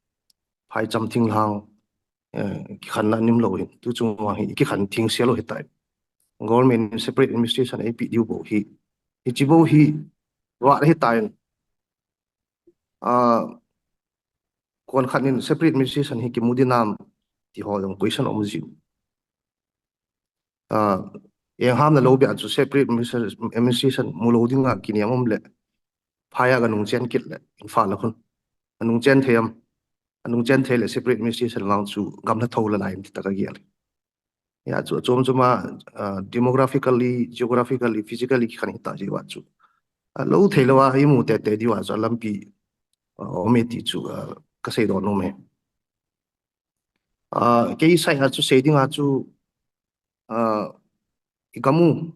Phaicham thinglhang, eh, kikhenna aum lou hin. Tu chung uva hi kikhen theng sel u hitai. Government in separate administration eipeh diu bou hi. Hichi bou hi, vat hitai. Ah, kon khat in separate administration hi kimu ding ham ti ho jong question um jiu. Ah, eng ham na lo bia chu separate administration, administration mu lo dinga kiniam um le, phai a ka nung chen kit le, Imphal a khun. A nung chen thei am, a nung chen thei le separate administration vang chu gam la tho la lai ti ta ka gel. Ya chu, chom chom a, ah, demographically, geographically, physically khan hita ji wa chu. A lo thei lo a, i mu tete di wa chu, a lampi, ah, um e ti chu, ah, ka sei don um e. Ah, kei sai a chu sei ding a chu, ah, i gam u,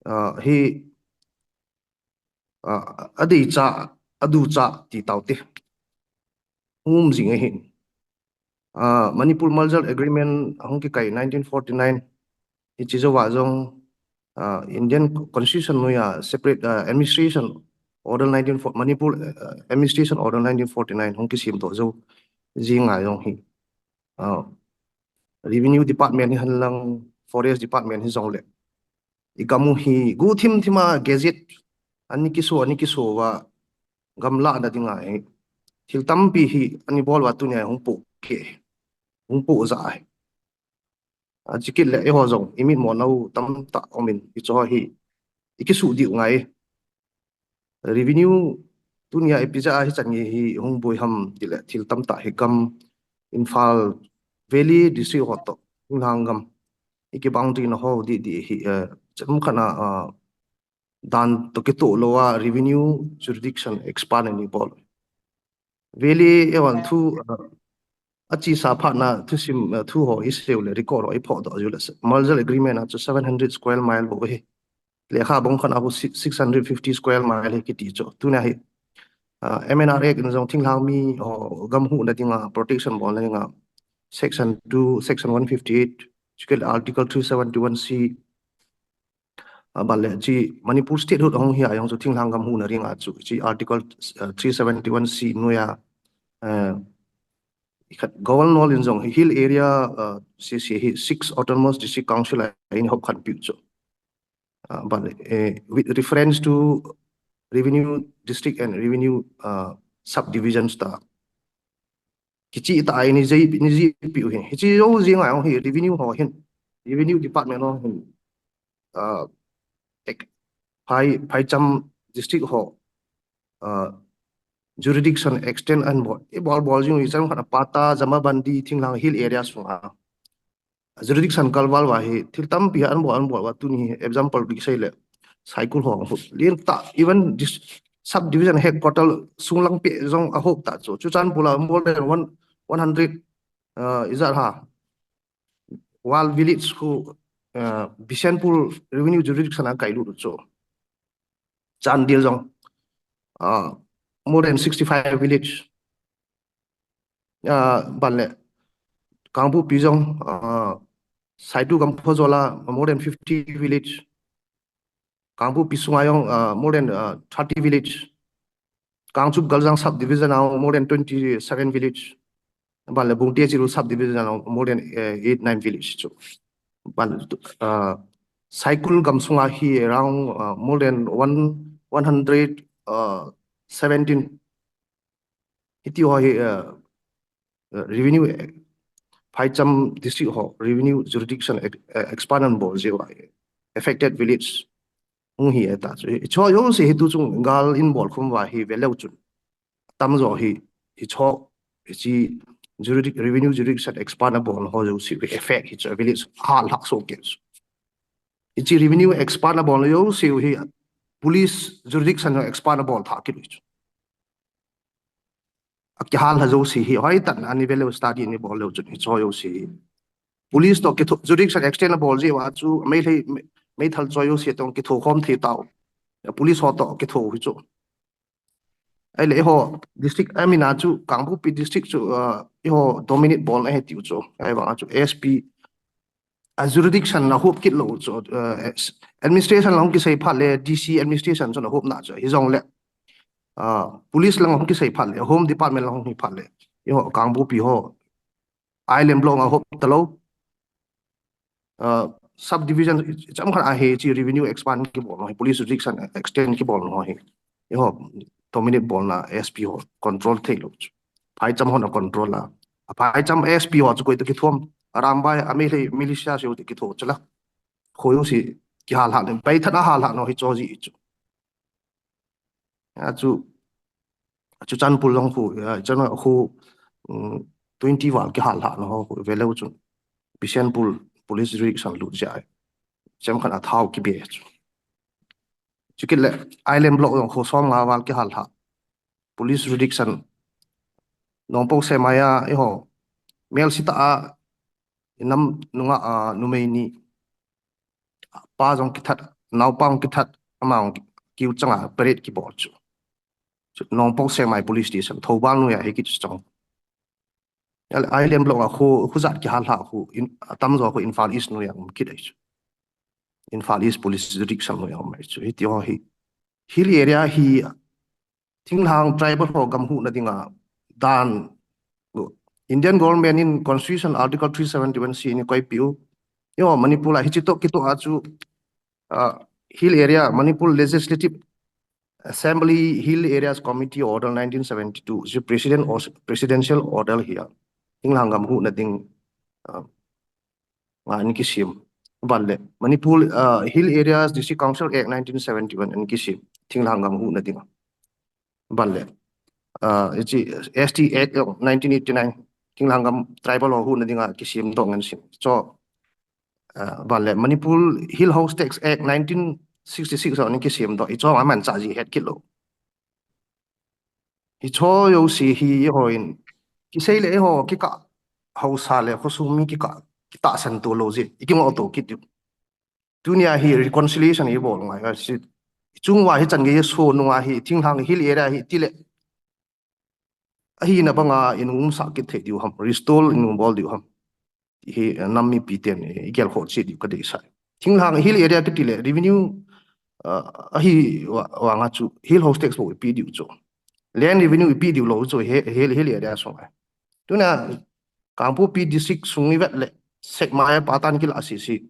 ah, hi, ah, a dei cha, a du cha ti tau te. Um jing ahi. Ah, Manipur Merger Agreement hung kikai nineteen forty-nine. Hichi jou va jong, ah, Indian Constitution noiya separate, ah, administration order nineteen forty, Manipur, ah, administration order nineteen forty-nine hung kisem to jou jing a jong hi. Ah, Revenue Department hi hen lang, Forest Department hi jong le, i gam u hi guhthim thim a gazette ani kiso, ani kiso va gam lahna dinga hi thil tampi hi ani bol va tunia hung po ke, hung po ja hi. A chikit le eiho jong i mit mo nau tamtah um in i cho hi i kisu diu ngai. Revenue tunia i pija hi chan nge hi hung boi ham ti le thil tamtah hi gam Imphal Valley District ho to, Thinglhang gam i ki boundary na ho di di hi, eh, cham khana, ah, dan to kito lo a revenue jurisdiction expand ani bol. Valley e wan thu, ah, a chi sa pha na thusim, ah, thu ho i seu le record ho i pho do ju le se. Merger agreement a chu seven hundred square mile bo hi. Lekha bong khan a hu si-, six hundred fifty square mile hi kiti chu. Tuna hi, ah, M N R Act in jong thinglhang mi ho gam hu na dinga protection bol na dinga section two, section one fifty-eight, chikit le article three seventy-one C, ah, ban le chi Manipur statehood hung hi a jong chu thinglhang gam hu na ring a chu chi article, ah, three seventy-one C noiya, eh, i khat governor in jong hi hill area, ah, C C hi six autonomous district council a in hop khan piu chu. Ah, ban le, eh, with reference to revenue district and revenue, ah, subdivisions ta. Kichi ta ai ni jei, ni ji piu hi. Hichi jou jing a hi revenue ho hin. Revenue department ho hin. Ah, ek, phai, phaicham district ho, ah, jurisdiction extend an bol. I bol bol jing i chang khat a Pata, Jamabandi, Thinglhang hill area sunga. Jurisdiction kalval va hi, thil tampi an bol, an bol va tuni hi, example di sei le, Saikul ho, lien ta, even this subdivision headquarter sunglang pe jong a hop ta chu. Churachandpur a more than one, one hundred, uh, is that ha? Wal village khu, uh, Bishnupur revenue jurisdiction a kai lut chu. Chandel jong, uh, more than sixty-five village. Ah, ban le, Kangpokpi jong, ah, Saitu Gamphojola, more than fifty village. Kangpokpi sunga jong, ah, more than, ah, thirty village. Kangchup Galjang subdivision a more than twenty-seven village. Ban le Bungte Chiru subdivision a more than, eh, eight, nine village chu. Ban, ah, Saikul gam sunga hi around, ah, more than one, one hundred, ah, seventeen. Hiti ho hi, uh, uh, revenue, eh, phaicham district ho revenue jurisdiction ex-, eh, expand an bol jeh uva, eh, affected village hung hi e ta chu. Hicho jouse hi tu chung gal in bol khum uva hi ve leu chun. Tamjo hi, hicho, hichi juridic-, revenue jurisdiction expand a bol ho jouse hi effect hicho village hal hak so ke chu. Hichi revenue expand a bol jouse hi police jurisdiction expand a bol tha ki chu. A kihal ha jouse hi, hoitah in ani ve leu study ni bol leu chun hicho jouse hi. Police to kitho, jurisdiction extend a bol jeh uva chu, Meitei, Mei-, Meithal cho jouse to kitho khom thei tau. Police ho to kitho hi chu. Ahile eiho district, I mean, a chu Kangpokpi district chu, uh, eiho dominate bol na he tiu chu. Ahivang a chu S P a jurisdiction la hop kit lou chu, uh, administration la hung kisei phat le D C administration chu la hop na chu. Hijong le, uh, police la hung kisei phat le, home department la hung hi phat le, eiho Kangpokpi ho island block a hop talou. Uh, subdivision cham khat a hi chi revenue expand kibol no hi, police jurisdiction extend kibol no hi. Eiho dominate bolna S P ho control thei lou chu. Phaicham hon a control a. A phaicham S P ho chu koi toh kithuam. Arambai, Ameitei militia seiho toh kitho chu la. Kho jouse kihal lhah nin. Paithan a hal lhah nau hicho ji chu. Achu, achu Churachandpur jong khu, a, chan khu, um, twenty val kihal lhah nau khu, veleu chun. Bishnupur police jurisdiction lut jeh a. Chemkhat a thao kibe chu. Chukit le, Island Block jong khu som nga val kihal lhah. Police jurisdiction. Nongpoh Semai a, eiho. Mel sita a, inam nunga, a, numei ni. Pa jong kithat, naopa jong kithat, ama jong kiu changa parade kibol chu. Chu Nongpoh Semai Police Station, Thoubal noiya hi kichu chang. Island Block a khu, khu jat kihal lhah khu, in, atamjo khu Imphal East noiya um kit ahi chu. Imphal East Police Jurisdiction noiya um ahi chu. Hiti ho hi, hill area hi, thinglhang tribal ho gam huhna dinga dan Indian government in Constitution Article three seventy-one C in koipiu. Eiho Manipur a hichi toh kitoh a chu, uh, hill area, Manipur Legislative Assembly Hill Areas Committee Order nineteen seventy-two, chu president or presidential order hi a. Thinglhang gam huhna ding, uh, nga in kisem. Ban le, Manipur, uh, Hill Areas District Council Act nineteen seventy-one in kisem. Thinglhang gam huhna ding. Ban le, uh, hichi S T Act nineteen eighty-nine. Thinglhang gam tribal ho huhna dinga kisem toh ngan sem. Chu, uh, ban le, Manipur Hill House Tax Act nineteen sixty-six ho in kisem toh. Hicho a manchah ji het kit lou. Hicho jouse hi eiho in, kisei le eiho kikah haosa le khosung mi kikah, kitahsan to lou jeh, i kingoh to kit diu. Tunia hi reconciliation ibol ngai a si. Chungva hi chan gei so nunga hi, thinglhang hill area hi tile. Ahina banga in umsah kit thei diu ham, restore in um bol diu ham. Hi, eh, nam mipi ten, eh, i gelkhoh cheh diu ka deisah. Thinglhang hill area kiti le revenue, uh, ahi wa-, vanga chu hill house tax bou ipe diu chu. Land revenue ipe diu lou chu he, hill, hill area sunga. Tuna Kangpokpi district sung ivet le Sekmai a patta in kilah sese.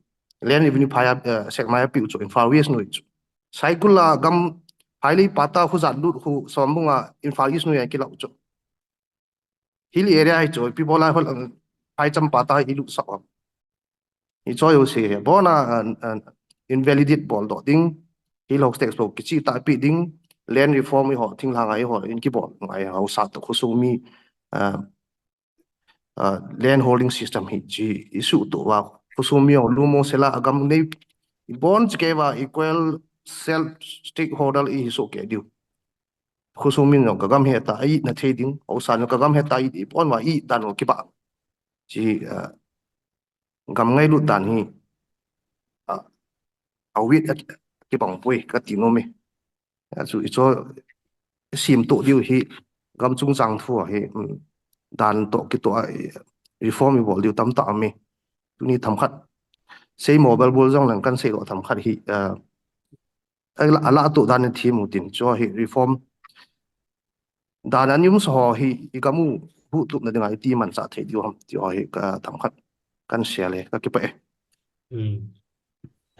Land revenue phai a, uh, Sekmai a pe u chu Imphal West noi chu. Saikul a gam Hailei patta khu jat lut khu Sombung a Imphal East noi a kilah u chu. Hill area hi chu, ipi bola hol, um, phaicham patta hi lut sah u. Hicho jouse hi, abona, uh, uh, invalidate bol doh ding, hill house tax bou kichih tah pe ding, land reform eiho, thinglhang a eiho, in kibol ngai haosa toh khosung mi, uh, uh, land holding system hi chi, isuhtoh uva, khosung mi ho, lumo sela, agam nei, ibon cheh kei uva, equal self stakeholder ihi soh kei diu. Khosung min jong ka gam heta a itna thei ding, haosa jong ka gam heta a it, ibon uva it dan u kibang. Chi, uh, gam ngailut dan hi, uh, a wit a kibang poi kati nom e. Achu hicho semtoh diu hi gam chungchang thu ahi, um, dan toh kitoh a, eh, reform ibol diu tamtah um e. Tuni themkhat sei mobile bol jong leng kan sei lou themkhat hi, uh, ala, ala toh dan in thim u tin, chu hi reform dan a ni um sa ho hi, i gam u huhtupna dinga iti manchah thei diu ham, ti ho hi ka themkhat kan sei le, ka kipah e. Hmm.